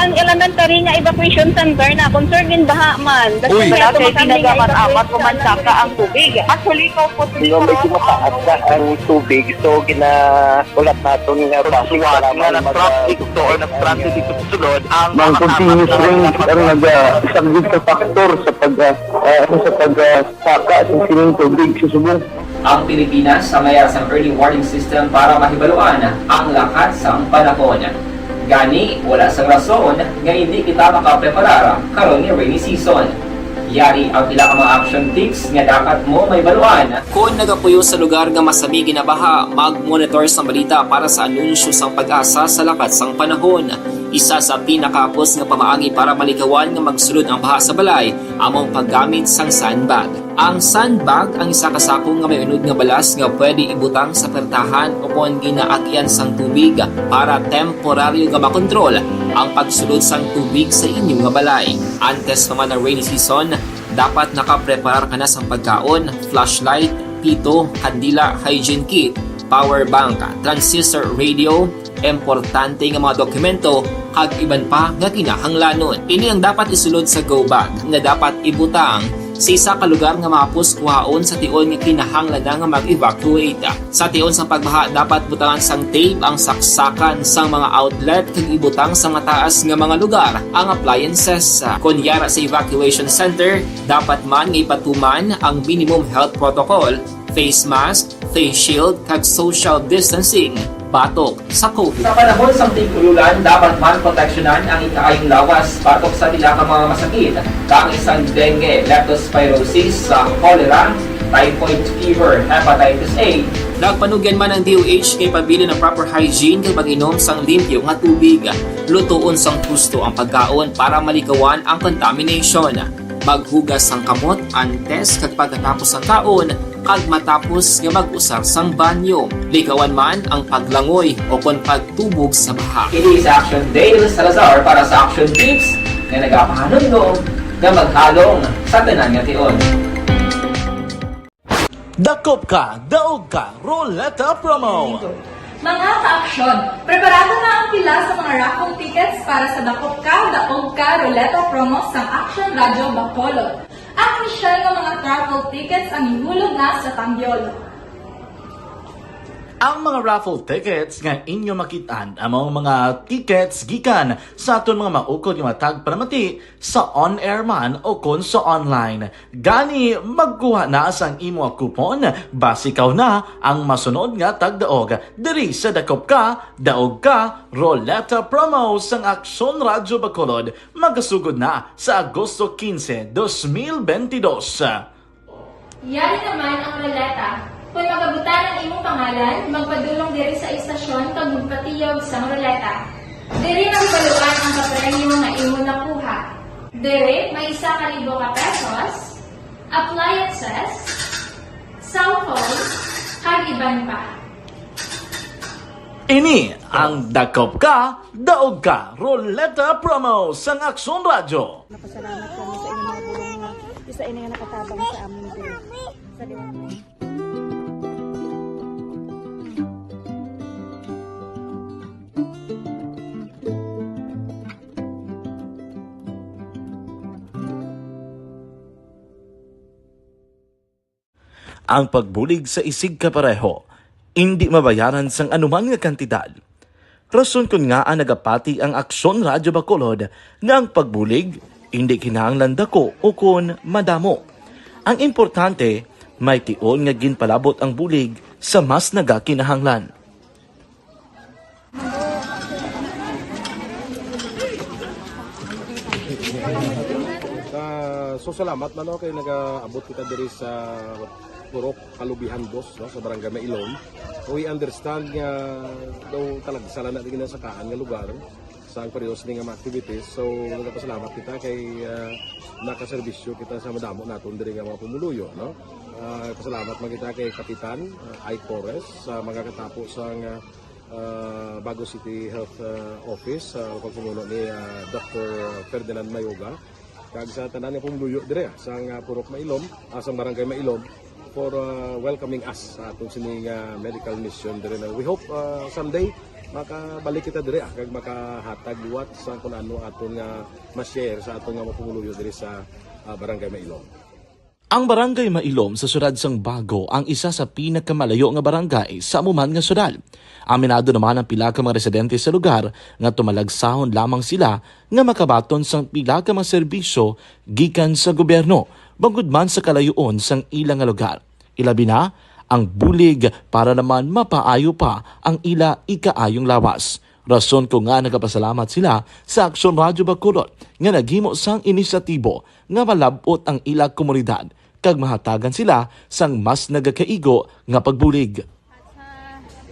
Ang elementary nga evacuation center na concern gin baha man. Uy. Wala kay ginagamit-amat o mansaka ang tubig. Actually, ikaw po, Hindi, medyo mataas na ang tubig. So, gina-, ulat naton nga base nga para na mag-, nag-traffic to or nag-traffic dito sa sulod ang Ang mga continuous rain ang naga-, isang big factor sa pag-, ah, ah, sa pag-, ah, saka sa sining tubig sa subong. Ang Pilipinas sa mayar sang early warning system para mahibaluan ang lakat sang panahon. Gani, wala sang rason nga indi kita makapreparar karon nga rainy season. Yari ang pila ka mga action tips nga dapat mo mahibaluan. Kon nagapuyo sa lugar nga masami ginabaha, mag-monitor sang balita para sa anunsyo sang PAGASA sa lakat sang panahon. Isa sa pinakahapos nga pamaagi para malikawan nga magsulod ang baha sa balay amo ang paggamit sang sandbag. Ang sandbag ang isa ka sako nga may unod nga balas nga pwede ibutang sa pertahan o kon ginaagyan sang tubig para temporaryo nga makontrol ang pagsulod sang tubig sa inyo nga balay. Antes pa man ang rainy season, dapat nakapreparar ka na sang pagkaon, flashlight, pito, kandila, hygiene kit, power bank, transistor radio, importante nga mga dokumento, kag iban pa nga kinahanglanon. Ini ang dapat isulod sa go bag nga dapat ibutang sa isa ka lugar nga mahapos kuhaon sa tion nga kinahanglan na nga mag-evacuate. Sa tion sang pagbaha, dapat butangan sang tape ang saksakan sang mga outlet kag ibutang sa mataas nga mga lugar ang appliances. Kon yara sa evacuation center, dapat man nga ipatuman ang minimum health protocol, face mask, face shield, kag social distancing batok sa COVID. Sa panahon sang tig-ululan, dapat man proteksyonan ang ikaayong lawas batok sa pila ka mga masakit, kaangay sang dengue, leptospirosis, sa cholera, typhoid fever, hepatitis A. Nagpanugyan man ang D O H nga ipabilin ang proper hygiene kag pag-inom sang limpyo nga tubig. Lutoon sang husto ang pagkaon para malikawan ang contamination. Maghugas sang kamot antes kag pagkatapos sang kaon, kag matapos nga mag-usar sang banyo. Likawan man ang paglangoy o kon pagtubog sa baha. Ini si Action Dale Salazar para sa Action Tips Nga nagapahanumdom nga maghalong sa tanan nga tion. Dakop ka, daog ka, Roleta Promo! Mga ka-aksyon, preparado na ang pila sa mga raffle tickets para sa Dakop Ka, Daog Ka, Roleta Promo sang Aksyon Radyo Bacolod. Ang inisyal nga mga raffle tickets ang ihulog na sa Tambyol. Ang mga raffle tickets nga inyo makit-an amo ang mga tickets gikan sa aton mga maukod nga mga tagpalamati sa on-air man o kon sa online. Gani, magkuha na sang imo coupon, basi ikaw na ang masunod nga tagdaog diri sa Dakop Ka, Daog Ka, Roleta Promo sang Aksyon Radyo Bacolod, magasugod na sa Agosto quince, dos mil veintidós. Yari naman ang roleta. Kon magabutan ang imong pangalan, magpadulong diri sa istasyon kag magpatiyog sang roleta. Diri mahibaluan ang kapremyo nga imo nakuha. Diri may isa ka libo ka pesos, appliances, cellphone, kag iban pa. Ini ang Dakop Ka, Daog Ka, Roleta Promo sang Aksyon Radyo. Napasalamat kami sa inyong mga bulong nga isa ini nga nakatabang sa amin din. Sa liwanag. Ang pagbulig sa isigkapareho indi mabayaran sang anuman nga kantidad. Rason kon ngaa nagapati ang Aksyon Radyo Bacolod nga ang pagbulig indi kinahanglan dako ukon madamo. Ang importante, may tion nga ginpalabot ang bulig sa mas nagakinahanglan. Ah, so salamat man, no, kay nagaabot kita diri sa Purok Kalubihan dos, no, sa Barangay Mailom. We understand nga daw talagsa lang na din sa kaan nga lugar sa ang pareho sini nga mga activities. So, nagapasalamat kita kay, ah, nakaserbisyo kita sa madamo naton diri nga mga pumuluyo, no? Ah, pasalamat man kita kay Kapitan, ah, Ike Torres, sa mga katapo sa nga, ah, Bago City Health, ah, Office, sa pagpamuno ni, ah, Doctor Ferdinand Mayoga, kag sa tanan nga pumuluyo dire, ah, sa nga Purok Mailom, ah, sa Barangay Mailom, for, ah, welcoming us sa atong sini nga medical mission dire na we hope, ah, someday makabalik kita dire, ah, kag makahatag liwat sa kung ano aton nga ma-share sa aton nga mga pumuluyo dire sa, ah, Barangay Mailom. Ang Barangay Mailom sa siyudad sang Bago ang isa sa pinakamalayo nga barangay sa amo man nga siyudad. Aminado naman ang pila ka mga residente sa lugar nga tumalagsahon lamang sila nga makabaton sang pila ka mga serbisyo gikan sa gobyerno, bangod man sa kalayoon sang ila nga lugar. Ilabi na ang bulig para naman mapaayo pa ang ila ikaayong lawas. Rason ko nga nagapasalamat sila sa Aksyon Radyo Bacolod nga naghimo sang inisyatibo nga malab-ot ang ila komunidad kag mahatagan sila sang mas nagakaigo nga pagbulig. At sa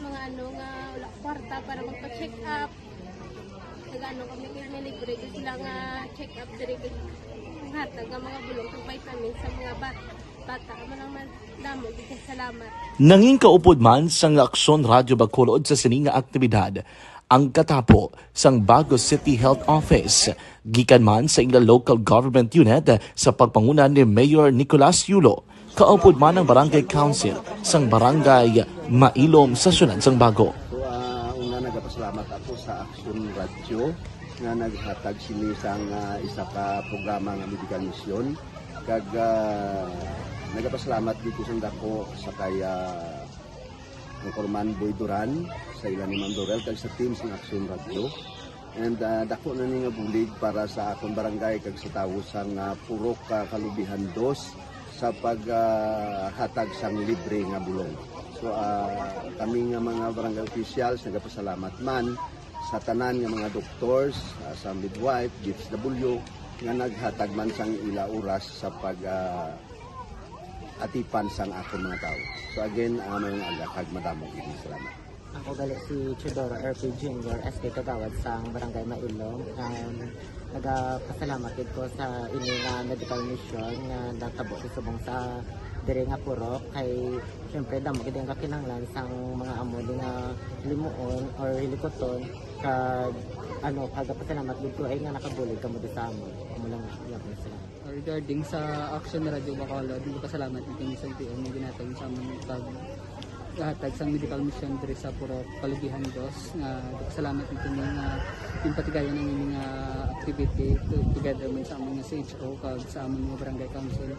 mga ano nga wala kwarta para magpa-check up, nag-ano kami, kay may libre gyud sila nga check up diri, kay hatag nga mga bulong kag vitamin sa mga bat-, bata. Amo lang man, damo gyud kay salamat. Nangin kaupod man sang Aksyon Radyo Bacolod sa sini nga aktibidad ang katapo sang Bago City Health Office, gikan man sa ila local government unit sa pagpanguna ni Mayor Nicolas Yulo, kaupod man ang Barangay Council sang Barangay Mailom sa siyudad sang Bago. So, ah, una, nagapasalamat ako sa Aksyon Radyo nga naghatag sini sang, ah, isa ka programa nga medical mission. Kag, ah, nagapasalamat dito sa dako sa kay, ah, Anchorman Boy Duran, sa ila ni Ma'am Dorel, kag sa team sa Aksyon Radyo. And, ah, dako na ni nga bulig para sa akon barangay kag sa tawo sa nga Purok, ah, Kalubihan dos sa pag, ah, hatag sang libre nga bulong. So, ah, kami nga mga barangay officials nagapasalamat man sa tanan nga mga doctors, ah, sa midwife, D S W, nga naghatag man sang ila oras sa pag, ah, atipan sang akon mga tawo. So again, ah, maayong aga kag madamo gid nga salamat. Ako gali si Teodoro R P Junior, S K Kagawad sang Barangay Mailom. Um, nagapasalamat gid ko sa ini nga medical mission nga natabo sa subong sa diri nga purok. Kay, syempre, damo gid ang kakinahanglan sang mga amo di nga limuon or hilikuton. Kag, ano, kagapasalamat gid ko ay nga nakabulig kamo sa amon. Amo lang, iya ko na sila. Regarding sa Action Radio Bacolod, nagpasalamat mi kini sa L T O nga ginhatag sa amon pag hatag sang medical mission diri sa Purok Kalugihan Dos, nga nagpasalamat mi kini nga ginpatigayon ang ini nga activity to-, together man sa amon nga C H O kag sa amon nga barangay council.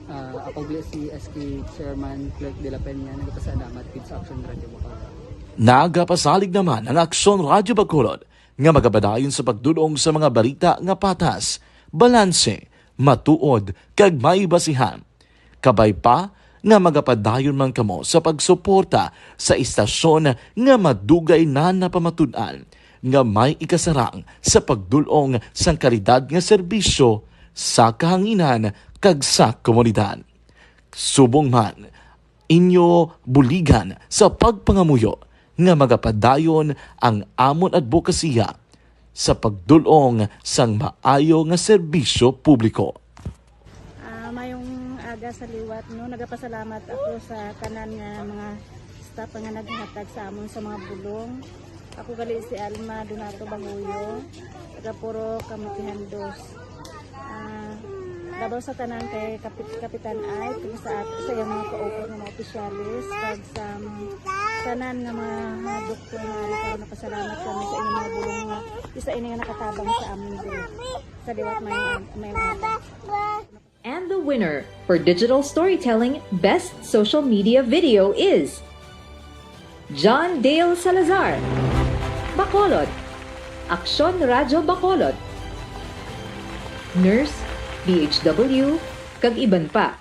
Ah, ako gali si S K Chairman Clerk de la Peña, nagpasalamat gid sa Action Radio Bacolod. Nagapasalig naman ang Aksyon Radyo Bacolod nga magapadayon sa pagdul-ong sa mga balita nga patas, balanse, matuod, kag may basihan. Kabay pa nga magapadayon man kamo sa pagsuporta sa istasyon nga madugay na napamatud-an nga may ikasarang sa pagdul-ong sang kalidad nga serbisyo sa kahanginan kag sa komunidad. Subong man, inyo buligan sa pagpangamuyo nga magapadayon ang amon adbokasiya sa pagdul-ong sang maayo nga serbisyo publiko. Ah, mayong aga sa liwat, no? Nagapasalamat ako sa tanan nga mga staff nga naghatag sa amon sa mga bulong. Ako gali si Alma Donato Bahuyo, taga Purok Kamutihan Dos. Ah, labaw sa tanan kay Kapit-, Kapitan Ike, kag sa at-, sa iyang mga kaupat nga mga opisyales, kag sa, um, tanan nga mga, mga doktor nga ari karon, nagpasalamat kami sa inyong mga bulong nga isa ini nga nakatabang sa amin diri. Sa liwat, mayong, mayong aga. And the winner for Digital Storytelling Best Social Media Video is John Dale Salazar, Bacolod, Aksyon Radyo Bacolod, Nurse, D H W, kag iban pa.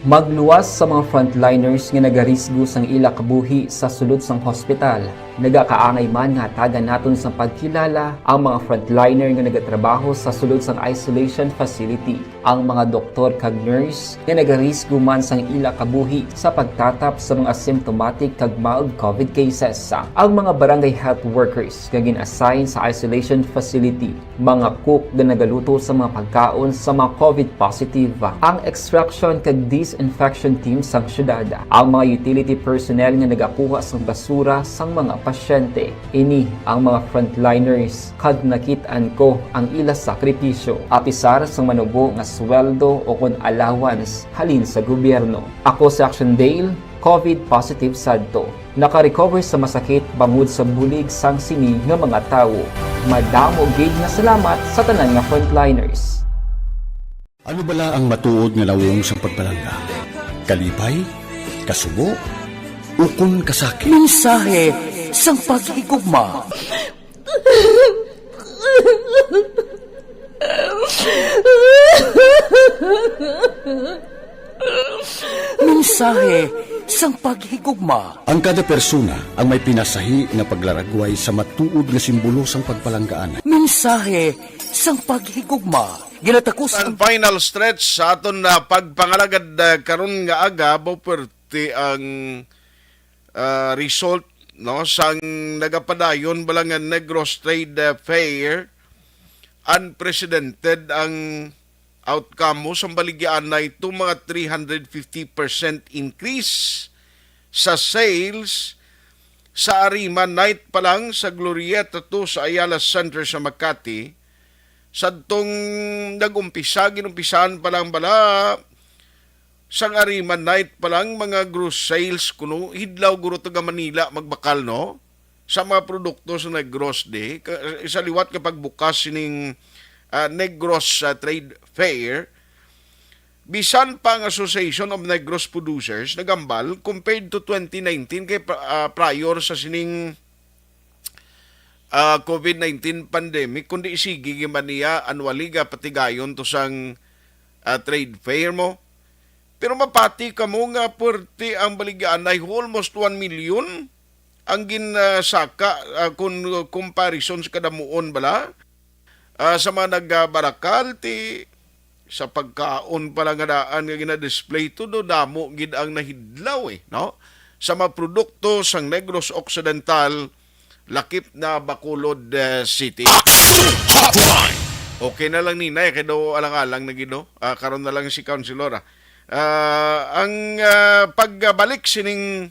Magluwas sa mga frontliners nga nagarisgo sang ila kabuhi sa sulod sang hospital. Nagakaangay man nga hatagan naton sang pagkilala ang mga frontliner nga nagatrabaho sa sulod sang isolation facility, ang mga doktor kag nurse nga nagarisgo man sang ila kabuhi sa pagtatap sa mga symptomatic kag mild covid cases, ang mga barangay health workers nga gin-assign sa isolation facility, mga cook nga nagaluto sa mga pagkaon sa mga covid positive, ang extraction kag disinfection team sang syudad, ang mga utility personnel nga nagakuha sang basura sang mga pasyente. Ini ang mga frontliners, kag nakit-an ko ang ila sakripisyo, apisar sang manubo nga sweldo o kon allowance halin sa gobyerno. Ako si Action Dale, covid positive sadto. Naka-recover sa masakit bangod sa bulig sang sini nga mga tawo. Madamo gid nga salamat sa tanan nga frontliners. Ano bala ang matuod nga nawong sang pagpalangga? Kalipay? Kasubo? Ukon kasakit? Mensahe sang paghigugma. Mensahe sang paghigugma. Ang kada persona ang may pinasahi nga paglaragway sa matuod nga simbolo sang pagpalanggaan. Mensahe sang paghigugma. Ginatakos ang final stretch sa aton na pagpangalagad, ah, karon nga aga, mao perti ang, ah, result, no, sang nagapadayon bala nga Negros Trade, ah, Fair. Unprecedented ang outcome mo sang baligyaanay to mga three hundred fifty percent increase sa sales sa Arima night pa lang sa Glorieta two sa Ayala Center sa Makati, sadtong nag-umpisa, ginumpisahan pa lang bala sang Arima night pa lang, mga gross sales kuno, hidlaw guro taga Manila magbakal, no? Sa mga produkto sa Negros di, ka-, sa liwat nga pagbukas sining, ah, Negros, ah, Trade Fair, bisan pa ang Association of Negros Producers nagambal, compared to twenty nineteen kay pa-, ah, prior sa sining, ah, covid nineteen pandemic, kundi sige gid man niya annually nga patigayon to sang, ah, trade fair mo. Pero mapati kamo nga puwerte ang baligyaanay, almost one million ang ginsaka, ah, kun comparison sa kadamuon bala. Ah, sa mga nagabarakal, ti sa pagkaon pa lang nga daan nga gina-display, todo damo gid ang nahidlaw, eh, no? Sa mga produkto sang Negros Occidental, lakip na Bacolod, eh, City. Action Hotline! Okay na lang, Ninay, kay daw alang-alang na gid, no? Ah, karon na lang si Councilor, ah. Ah, ang, ah, pagbalik sining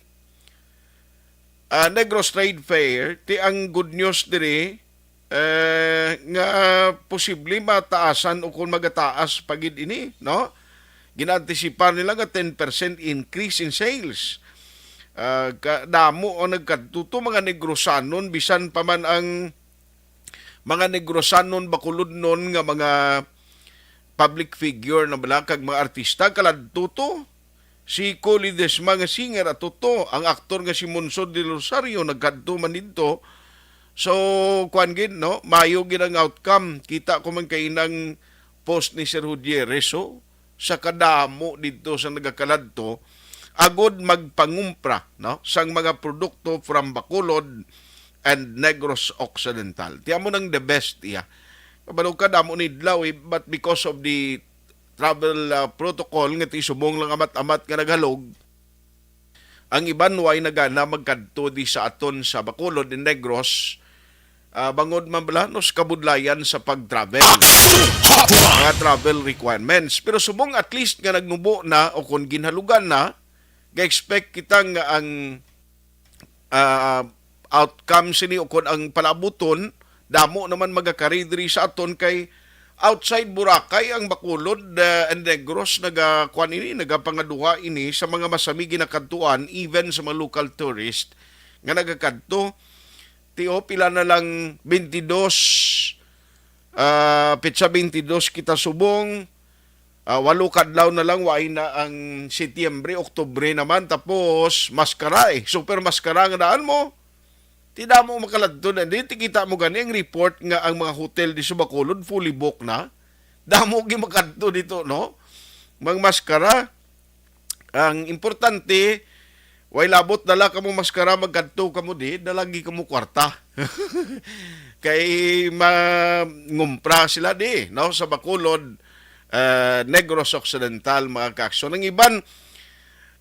ah, Negros Trade Fair, ti ang good news diri, eh, nga posible mataasan o kung magataas pa gid ini, no? Ginaantisipar nila nga ten percent increase in sales. Ah, ka-, damo ang nagkadto to, mga Negrosanon, bisan pa man ang mga Negrosanon, Bacolodnon nga mga public figure na bala kag mga artista, kaladto to. Si Kiko Ledesma nga singer, ato to. Ang aktor nga si Monzo del Rosario, nagkadto man didto. So, kuwan gid, no? Mayo gid ang outcome. Kita ko man kay inang post ni Sir Judie Reso, sa kadamo didto sa nagakaladto, agod magpangumpra, no, sang mga produkto from Bacolod and Negros Occidental. Ti amo nang the best iya. Kabalo ka, damo ni adlaw, eh, but because of the travel, ah, protocol nga ti subong lang amat-amat nga naghalog, ang iban way na gana magkadto di sa aton sa Bacolod and Negros, ah, bangod man bala, no, sa kabudlayan sa pag-travel. Mga travel requirements. Pero subong at least nga nagnubo na o kung ginhalugan na, ga-expect kita nga ang, ah, outcome sini o kung ang palabuton, damo naman magakari diri sa aton kay outside Boracay ang Bacolod, ah, and Negros nagakuan ini, nagapangaduha ini sa mga masami ginakadtuan, even sa mga local tourist nga nagakadto. Ti o, pila na lang, twenty-two, ah, petsa twenty-two kita subong. Ah, walo ka adlaw na lang, way na ang Setyembre, Oktubre naman, tapos maskara eh. Super maskara nga daan mo. Ti damo makaladto na. Di, ti kita mo gani ang report nga ang mga hotel di sa Bacolod fully booked na. Damo gi makadto dito, no? Mang maskara. Ang importante, way labot dala kamo maskara, magkadto kamo di, dala gi kamo kwarta. Kay mangumpra sila di, no? Sa Bacolod, ah, Negros Occidental, mga kaaksyon. Ang iban,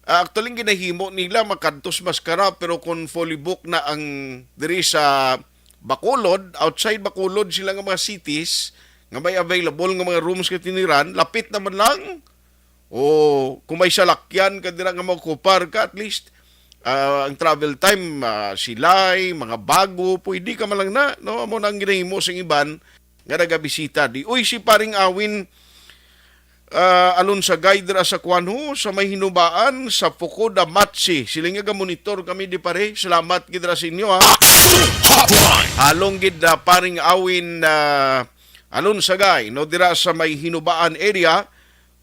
ah, actually, ginahimo nila makadto sa maskara, pero kung fully book na ang diri sa Bacolod, outside Bacolod sila nga mga cities, nga may available nga mga rooms nga tiniran, lapit naman lang. O kung may salakyan ka dira nga maokupar ka, at least, ah, ang travel time, ah, Silay, mga Bago, pwede ka man lang na, no? Amo na ang ginahimo sing iban nga nagabisita di. Uy, si Paring Awin, ah, Alonsagay dira sa kuan ho, sa may Hinubaan, sa Fukuda Machi. Sila nga gamonitor kami di pare. Salamat gid ra sa inyo, ha. Action Hotline! Halong gid, ah, Paring Awin, ah, Alonsagay, no, dira sa may Hinubaan area.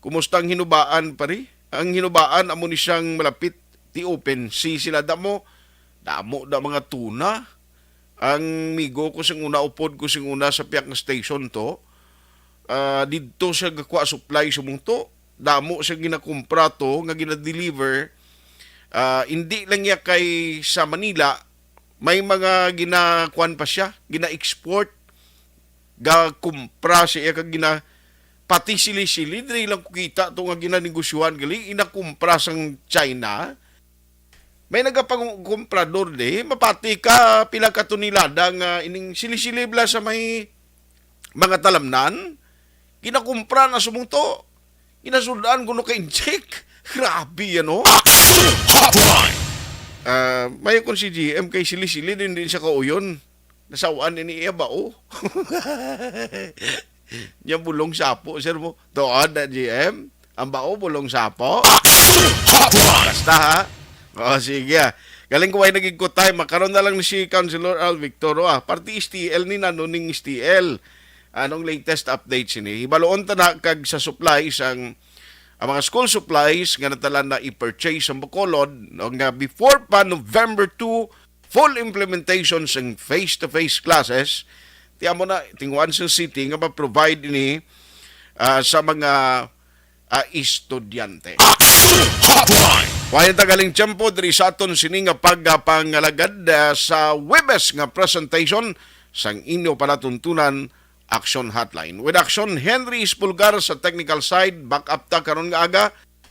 Kumusta ang Hinubaan, pare? Ang Hinubaan amo ni siyang malapit ti open sea sila. Damo, damo da mga tuna. Ang migo ko sing una, upod ko sing una sa piyak nga station to, ah, didto siya gakuha supply sa mungto. Damo siya ginakumpra to nga gina-deliver. Ah, hindi lang niya kay sa Manila, may mga ginakuan pa siya, gina-export, gakumpra siya kag gina, pati sili-sili, diri lang ko kita to nga ginanegosyohan gali, inakumpra sang China. May nagapangumprador di, mapati ka pila ka tonelada nga ining sili-sili bala sa may mga talamnan, ginakumpra na sumungto. Ginasud-an kuno ka inject. Grabe, ano? Action Hotline! Ah, may kon si G M kay sili-sili din, din siya kauyon. Nasaw-an ini iya bao. Niya bulong sapo, sir mo. Tuod na, G M. Ang bao, bulong sapo. Action Hotline! Basta, ha? O, sige, ah. Galing ko ay nagigkot time. Makaroon na lang ni si Councilor Al Victor, ah. Party S T L ni nano ning S T L. Anong latest update sini? Hibaluon ta na kag sa supplies ang, ang mga school supplies nga natalan na i-purchase ang Bacolod, no, nga before pa November two, full implementation sang face-to-face classes. Ti amo na, tinguan sa city nga ma-provide ini, ah, sa mga, ah, estudyante. Action Hotline! Wayan ta galing tiyempo diri sa aton sini nga pagpangalagad, ah, sa Webes nga presentation sang inyo palatuntunan, Action Hotline. With Action Henry Espulgar sa technical side, back up ta karon nga aga.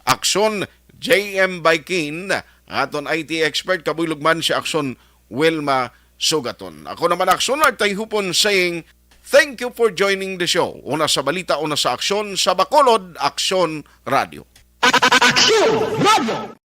Action J M Baikin, ang aton I T expert, kabuylog man si Action Wilma Sugaton. Ako naman, Action Art Tayhupon, saying, thank you for joining the show. Una sa balita, una sa aksyon, sa Bacolod, Action Radio. Action Radio!